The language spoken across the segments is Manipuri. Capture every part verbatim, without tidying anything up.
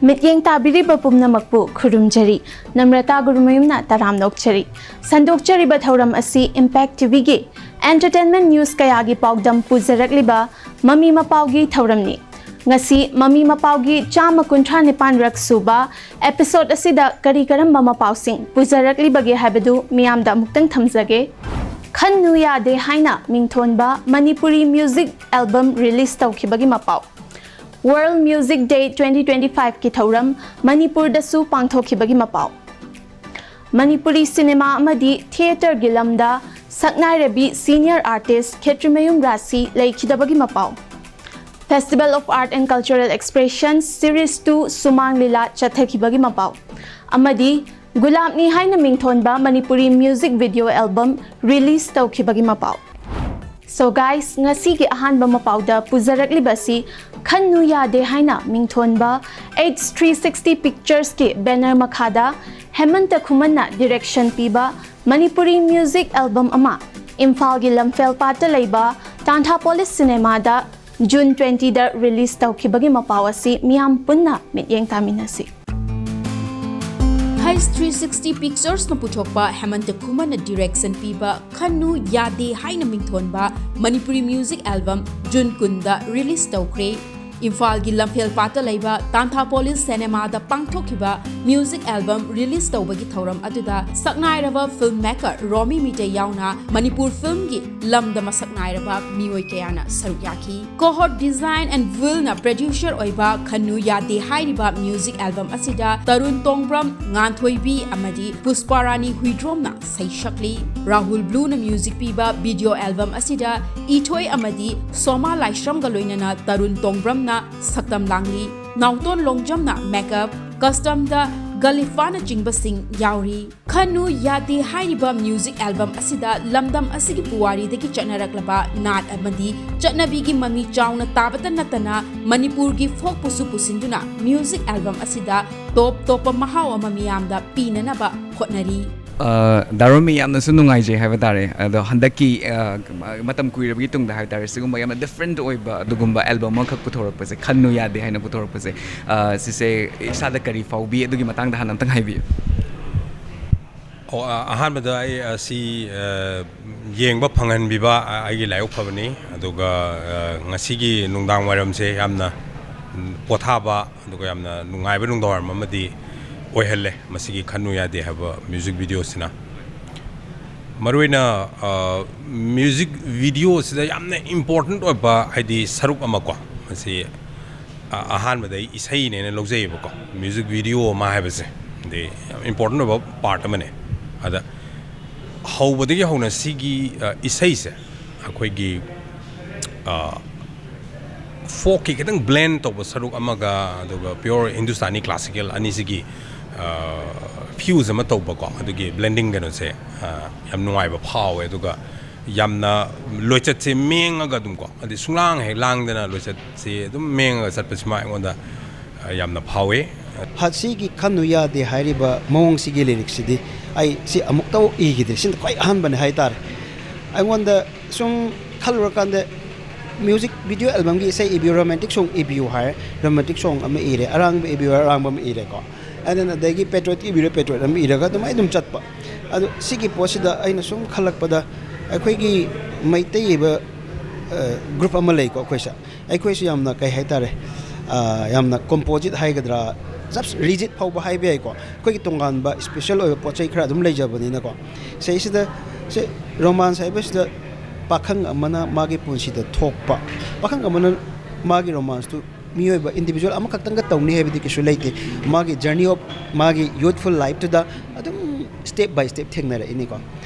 ꯃꯤꯠꯌꯦꯡ ꯇꯥꯕꯤꯔꯤꯕ ꯄꯨꯝꯅꯃꯛꯄꯨ ꯈꯨꯔꯨꯝꯖꯔꯤ꯫ ꯅꯝꯔꯇꯥ ꯒꯨꯔꯨꯃꯌꯨꯝꯅ ꯇꯔꯥꯝꯅ ꯑꯣꯛꯆꯔꯤ꯫ ꯁꯟꯗꯣꯛꯆꯔꯤꯕ ꯊꯧꯔꯝ ꯑꯁꯤ Impact ꯇꯤꯚꯤꯒꯤ entertainment news ꯀꯌꯥꯒꯤ ꯄꯥꯎꯗꯝ ꯄꯨꯖꯔꯛꯂꯤꯕ ꯃꯃꯤ ꯃꯄꯥꯎꯒꯤ ꯊꯧꯔꯝꯅꯤ꯫ ꯉꯁꯤ ꯃꯃꯤ ꯃꯄꯥꯎꯒꯤ ꯆꯥꯝꯃ ꯀꯨꯟꯊ꯭ꯔꯥ ꯅꯤꯄꯥꯟ ꯔꯛ ꯁꯨꯕ episode ꯑꯁꯤꯗ ꯀꯔꯤ ꯀꯔꯝꯕ ꯃꯄꯥꯎꯁꯤꯡ ꯄꯨꯖꯔꯛꯂꯤꯕꯒꯦ ꯍꯥꯏꯕꯗꯨ ꯃꯤꯌꯥꯝꯗ ꯑꯃꯨꯛꯇꯪ ꯊꯝꯖꯒꯦ꯫ ꯈꯟꯅꯨ ꯌꯥꯗꯦ ꯍꯥꯏꯅ ꯃꯤꯡꯊꯣꯟꯕ ꯃꯅꯤꯄꯨꯔꯤ music album release ꯇꯧꯈꯤꯕꯒꯤ ꯃꯄꯥꯎ꯫ World Music Day twenty twenty-five ꯀꯤ ꯊꯧꯔꯝ ꯃꯅꯤꯄꯨꯔꯗꯁꯨ ꯄꯥꯡꯊꯣꯛꯈꯤꯕꯒꯤ ꯃꯄꯥꯎ꯫ ꯃꯅꯤꯄꯨꯔꯤ cinema ꯑꯃꯗꯤ theatreꯒꯤ ꯂꯝꯗ ꯁꯛꯅꯥꯏꯔꯕꯤ senior artist ꯈꯦꯇ꯭ꯔꯤꯃꯌꯨꯝ ꯔꯥꯁꯤ ꯂꯩꯈꯤꯗꯕꯒꯤ ꯃꯄꯥꯎ꯫ Festival of Art and Cultural Expression Series two ꯁꯨꯃꯥꯡ ꯂꯤꯂꯥ ꯆꯠꯊꯈꯤꯕꯒꯤ ꯃꯄꯥꯎ꯫ ꯑꯃꯗꯤ ꯒꯨꯂꯥꯞꯅꯤ ꯍꯥꯏꯅ ꯃꯤꯡꯊꯣꯟꯕ Manipuri music video album release ꯇꯧꯈꯤꯕꯒꯤ ꯃꯄꯥꯎ꯫ So guys, ꯉꯁꯤꯒꯤ ꯑꯍꯥꯟꯕ ꯃꯄꯥꯎꯗ ꯄꯨꯖꯔꯛꯂꯤꯕꯁꯤ ꯈꯟꯅꯨ ꯌꯥꯗꯦ ꯍꯥꯏꯅ ꯃꯤꯡꯊꯣꯟꯕ H three sixty Picturesꯀꯤ banner ꯃꯈꯥꯗ ꯍꯦꯃꯟꯇ ꯈꯨꯃꯟꯅ direction ꯄꯤꯕ ꯃꯅꯤꯄꯨꯔꯤ music album ꯑꯃ ꯏꯝꯐꯥꯜꯒꯤ ꯂꯝꯐꯦꯜ ꯄꯥꯠꯇ ꯂꯩꯕ ꯇꯥꯟꯊꯥꯄꯣꯂꯤꯁ cinemaꯗ June twentyꯗ release ꯇꯧꯈꯤꯕꯒꯤ ꯃꯄꯥꯎ ꯑꯁꯤ ꯃꯤꯌꯥꯝ ꯄꯨꯟꯅ ꯃꯤꯠꯌꯦꯡ ꯇꯥꯃꯤꯟꯅꯁꯤ꯫ H three sixty Picturesꯅ ꯄꯨꯊꯣꯛꯄ ꯍꯦꯃꯟꯇ ꯈꯨꯃꯟꯅ direction ꯄꯤꯕ ꯈꯟꯅꯨ ꯌꯥꯗꯦ ꯍꯥꯏꯅ ꯃꯤꯡꯊꯣꯟꯕ ꯃꯅꯤꯄꯨꯔꯤ music album June ꯀꯨꯟꯗ release ꯇꯧꯈ꯭ꯔꯦ꯫ ꯏꯝꯐꯥꯜꯒꯤ ꯂꯝꯐꯦꯜ ꯄꯥꯠꯇ ꯂꯩꯕ ꯇꯥꯟꯊꯥꯄꯣꯂꯤꯁ cinemaꯗ ꯄꯥꯡꯊꯣꯛꯈꯤꯕ music album release ꯇꯧꯕꯒꯤ ꯊꯧꯔꯝ ꯑꯗꯨꯗ ꯁꯛꯅꯥꯏꯔꯕ film maker ꯔꯣꯃꯤ ꯃꯤꯇꯩ ꯌꯥꯎꯅ ꯃꯅꯤꯄꯨꯔ filmꯒꯤ ꯂꯝꯗ ꯃꯁꯛ ꯅꯥꯏꯔꯕ ꯃꯤꯑꯣꯏ ꯀꯌꯥꯅ ꯁꯔꯨꯛ ꯌꯥꯈꯤ꯫ Cohort Design and Willꯅ producer ꯑꯣꯏꯕ ꯈꯟꯅꯨ ꯌꯥꯗꯦ ꯍꯥꯏꯔꯤꯕ music album ꯑꯁꯤꯗ ꯇꯔꯨꯟ ꯇꯣꯡꯕ꯭ꯔꯝ, ꯉꯥꯟꯊꯣꯏꯕꯤ ꯑꯃꯗꯤ ꯄꯨꯁꯄꯥꯔꯥꯅꯤ ꯍꯨꯏꯗ꯭ꯔꯣꯝꯅ ꯁꯩꯁꯛꯂꯤ꯫ ꯔꯥꯍꯨꯜ ꯕ꯭ꯂꯨꯅ music ꯄꯤꯕ video album ꯑꯁꯤꯗ ꯏꯊꯣꯏ ꯑꯃꯗꯤ ꯁꯣꯃꯥ ꯂꯥꯏꯁ꯭ꯔꯝꯒ ꯂꯣꯏꯅꯅ ꯇꯔꯨꯟ ꯇꯣꯡꯕ꯭ꯔꯝꯅ ꯁꯛꯇꯝ ꯂꯥꯡꯂꯤ꯫ ꯅꯥꯎꯇꯣꯟ ꯂꯣꯡꯖꯝꯅ makeup, costumeꯗ ꯒꯂꯤꯐꯥꯅꯆꯤꯡꯕꯁꯤꯡ ꯌꯥꯎꯔꯤ꯫ ꯈꯟꯅꯨ ꯌꯥꯗꯦ ꯍꯥꯏꯔꯤꯕ music album ꯑꯁꯤꯗ ꯂꯝꯗꯝ ꯑꯁꯤꯒꯤ ꯄꯨꯋꯥꯔꯤꯗꯒꯤ ꯆꯠꯅꯔꯛꯂꯕ ꯅꯥꯠ ꯑꯃꯗꯤ ꯆꯠꯅꯕꯤꯒꯤ ꯃꯃꯤ ꯆꯥꯎꯅ ꯇꯥꯕꯇ ꯅꯠꯇꯅ ꯃꯅꯤꯄꯨꯔꯒꯤ folkꯄꯨꯁꯨ ꯄꯨꯁꯤꯟꯗꯨꯅ music album ꯑꯁꯤꯗ top ꯇꯣꯞꯄ ꯃꯍꯥꯎ ꯑꯃ ꯃꯤꯌꯥꯝꯗ ꯄꯤꯅꯅꯕ ꯍꯣꯠꯅꯔꯤ꯫ ꯑ, ꯗꯥ ꯔꯣꯃꯤ, ꯌꯥꯝꯅꯁꯨ ꯅꯨꯡꯉꯥꯏꯖꯩ ꯍꯥꯏꯕ ꯇꯥꯔꯦ꯫ ꯑꯗꯣ ꯍꯟꯗꯛꯀꯤ, ꯑ, ꯃꯇꯝ ꯀꯨꯏꯔꯕꯒꯤ ꯇꯨꯡꯗ ꯍꯥꯏꯕ ꯇꯥꯔꯦ, ꯁꯤꯒꯨꯝꯕ ꯌꯥꯝꯅ ꯗꯤꯐ꯭ꯔꯦꯟꯠ ꯑꯣꯏꯕ ꯑꯗꯨꯒꯨꯝꯕ ꯑꯦꯜꯕꯝ ꯑꯃꯈꯛ ꯄꯨꯊꯣꯔꯛꯄꯁꯦ, ꯈꯟꯅꯨ ꯌꯥꯗꯦ ꯍꯥꯏꯅ ꯄꯨꯊꯣꯔꯛꯄꯁꯦ, ꯑ, ꯁꯤꯁꯦ ꯏꯁꯥꯗ ꯀꯔꯤ ꯐꯥꯎꯕꯤ? ꯑꯗꯨꯒꯤ ꯃꯇꯥꯡꯗ ꯍꯥꯟꯅ ꯑꯝꯇꯪ ꯍꯥꯏꯕꯤꯌꯨ꯫ ꯑꯣ, ꯑ, ꯑꯍꯥꯟꯕꯗ ꯑꯩ ꯑꯁꯤ, ꯑ, ꯌꯦꯡꯕ ꯐꯪꯍꯟꯕꯤꯕ, ꯑ, ꯑꯩꯒꯤ ꯂꯥꯏꯕꯛ ꯐꯕꯅꯤ꯫ ꯑꯗꯨꯒ, ꯑ, ꯉꯁꯤꯒꯤ ꯅꯨꯡꯗꯥꯡ ꯋꯥꯏꯔꯝꯁꯦ ꯌꯥꯝꯅ, ꯎꯝ, ꯄꯣꯊꯥꯕ ꯑꯗꯨꯒ ꯌꯥꯝꯅ ꯅꯨꯡꯉꯥꯏꯕ ꯅꯨꯡꯗꯥꯡꯋꯥꯏꯔꯝ ꯑꯃꯗꯤ ꯑꯣꯏꯍꯜꯂꯦ ꯃꯁꯤꯒꯤ ꯈꯟꯅꯨ ꯌꯥꯗꯦ ꯍꯥꯏꯕ ꯃ꯭ꯌꯨꯖꯤꯛ ꯚꯤꯗꯤꯑꯣꯁꯤꯅ꯫ ꯃꯔꯨꯑꯣꯏꯅ, ꯑ, ꯃ꯭ꯌꯨꯖꯤꯛ ꯚꯤꯗꯤꯑꯣꯁꯤꯗ ꯌꯥꯝꯅ ꯏꯝꯄꯣꯔꯇꯦꯟꯠ ꯑꯣꯏꯕ, ꯍꯥꯏꯗꯤ, ꯁꯔꯨꯛ ꯑꯃꯀꯣ, ꯃꯁꯤ, ꯑ-, ꯑꯍꯥꯟꯕꯗ ꯑꯩ ꯏꯁꯩꯅꯦꯅ ꯂꯧꯖꯩꯌꯦꯕꯀꯣ꯫ ꯃ꯭ꯌꯨꯖꯤꯛ ꯚꯤꯗꯤꯑꯣ ꯑꯃ ꯍꯥꯏꯕꯁꯦ, ꯍꯥꯏꯗꯤ, ꯌꯥꯝ ꯏꯝꯄꯣꯔꯇꯦꯟꯠ ꯑꯣꯏꯕ ꯄꯥꯔꯠ ꯑꯃꯅꯦ꯫ ꯑꯗ ꯍꯧꯕꯗꯒꯤ ꯍꯧꯅ ꯁꯤꯒꯤ, ꯑ, ꯏꯁꯩꯁꯦ ꯑꯩꯈꯣꯏꯒꯤ, ꯑ, ꯐꯣꯛꯀꯤ ꯈꯤꯇꯪ ꯕ꯭ꯂꯦꯟ ꯇꯧꯕ ꯁꯔꯨꯛ ꯑꯃꯒ, ꯑꯗꯨꯒ ꯄꯤꯌꯣꯔ ꯍꯤꯟꯗꯨꯁꯇꯥꯅꯤ ꯀ꯭ꯂꯥꯁꯤꯀꯦꯜ ꯑꯅꯤꯁꯤꯒꯤ, ꯑ, ꯐ꯭ꯌꯨꯖ ꯑꯃ ꯇꯧꯕꯀꯣ, ꯑꯗꯨꯒꯤ ꯕ꯭ꯂꯦꯟꯗꯤꯡ ꯀꯩꯅꯣꯁꯦ, ꯑ, ꯌꯥꯝ ꯅꯨꯡꯉꯥꯏꯕ ꯐꯥꯎꯋꯦ꯫ ꯑꯗꯨꯒ ꯌꯥꯝꯅ ꯂꯣꯏꯆꯠꯁꯦ ꯃꯦꯡꯉꯒ ꯑꯗꯨꯝꯀꯣ, ꯍꯥꯏꯗꯤ ꯁꯨꯡꯂꯥꯡ ꯍꯦꯛ ꯂꯥꯡꯗꯅ ꯂꯣꯏꯆꯠꯁꯦ ꯑꯗꯨꯝ ꯃꯦꯡꯉꯒ ꯆꯠꯄꯁꯤꯃ ꯑꯩꯉꯣꯟꯗ, ꯑ, ꯌꯥꯝꯅ ꯐꯥꯎꯋꯦ꯫ ꯍꯥꯠꯁꯤꯒꯤ ꯈꯟꯅꯨ ꯌꯥꯗꯦ ꯍꯥꯏꯔꯤꯕ ꯃꯑꯣꯡꯁꯤꯒꯤ ꯂꯤꯔꯤꯛꯁꯤꯗꯤ ꯑꯩ ꯁꯤ ꯑꯃꯨꯛꯇ ꯏꯈꯤꯗꯦ꯫ ꯁꯤꯅ ꯈ꯭ꯋꯥꯏ ꯑꯍꯥꯟꯕꯅꯦ ꯍꯥꯏꯇꯥꯔꯦ꯫ ꯑꯩꯉꯣꯟꯗ ꯁꯨꯝ ꯈꯜꯂꯨꯔꯀꯥꯟꯗ ꯃ꯭ꯌꯨꯖꯤꯛ ꯚꯤꯗꯤꯑꯣ ꯑꯦꯜꯕꯝꯒꯤ ꯏꯁꯩ ꯏꯕꯤꯌꯨ, ꯔꯣꯃꯥꯟꯇꯤꯛ ꯁꯣꯡ ꯏꯕꯤꯌꯨ ꯍꯥꯏ, ꯔꯣꯃꯥꯟꯇꯤꯛ ꯁꯣꯡ ꯑꯃ ꯏꯔꯦ, ꯑꯔꯥꯡꯕ ꯏꯕꯤꯌꯨ ꯍꯥꯏ, ꯑꯔꯥꯡꯕ ꯑꯃ ꯏꯔꯦꯀꯣ꯫ And then ꯑꯗꯒꯤ ꯄꯦꯇ꯭ꯔꯣꯏꯠꯀꯤ ꯏꯕꯤꯔ ꯄꯦꯇ꯭ꯔꯣꯏꯠ ꯑꯃ ꯏꯔꯒ ꯑꯗꯨꯃꯥꯏꯅ ꯑꯗꯨꯝ ꯆꯠꯄ꯫ ꯑꯗꯨ ꯁꯤꯒꯤ ꯄꯣꯠꯁꯤꯗ ꯑꯩꯅ ꯁꯨꯝ ꯈꯜꯂꯛꯄꯗ ꯑꯩꯈꯣꯏꯒꯤ ꯃꯩꯇꯩ ꯑꯣꯏꯕ, ꯑ, ꯒ꯭ꯔꯨꯞ ꯑꯃ ꯂꯩꯀꯣ ꯑꯩꯈꯣꯏꯁꯦ꯫ ꯑꯩꯈꯣꯏꯁꯨ ꯌꯥꯝꯅ ꯀꯩ ꯍꯥꯏꯇꯥꯔꯦ, ꯑ, ꯌꯥꯝꯅ ꯀꯣꯝꯄꯣꯖꯤꯠ ꯍꯥꯏꯒꯗ꯭ꯔꯥ, ꯖꯁ ꯔꯤꯖꯤꯠ ꯐꯥꯎꯕ ꯍꯥꯏꯕ ꯌꯥꯏꯀꯣ꯫ ꯑꯩꯈꯣꯏꯒꯤ ꯇꯣꯉꯥꯟꯕ ꯏꯁꯄꯤꯁꯦꯜ ꯑꯣꯏꯕ ꯄꯣꯠ ꯆꯩ ꯈꯔ ꯑꯗꯨꯝ ꯂꯩꯖꯕꯅꯤꯅꯀꯣ꯫ ꯁꯤꯁꯤꯗ ꯁꯤ ꯔꯣꯃꯥꯟꯁ ꯍꯥꯏꯕꯁꯤꯗ ꯄꯥꯈꯪ ꯑꯃꯅ ꯃꯥꯒꯤ ꯄꯨꯟꯁꯤꯗ ꯊꯣꯛꯄ, ꯄꯥꯈꯪ ꯑꯃꯅ ꯃꯥꯒꯤ ꯔꯣꯃꯥꯟꯁꯇꯨ ꯃꯤꯑꯣꯏꯕ ꯏꯟꯗꯤꯕꯤꯖꯨꯋꯦꯜ ꯑꯃꯈꯛꯇꯪꯒ ꯇꯧꯅꯤ ꯍꯥꯏꯕꯗꯤ ꯀꯩꯁꯨ ꯂꯩꯇꯦ꯫ ꯃꯥꯒꯤ ꯖꯔꯅꯤ ꯑꯣꯐ ꯃꯥꯒꯤ ꯌꯨꯠꯐꯨꯜ ꯂꯥꯏꯐꯇꯨꯗ ꯑꯗꯨꯝ ꯁ꯭ꯇꯦꯞ ꯕꯥꯏ ꯁ꯭ꯇꯦꯞ ꯊꯦꯡꯅꯔꯛꯏꯅꯤꯀꯣ꯫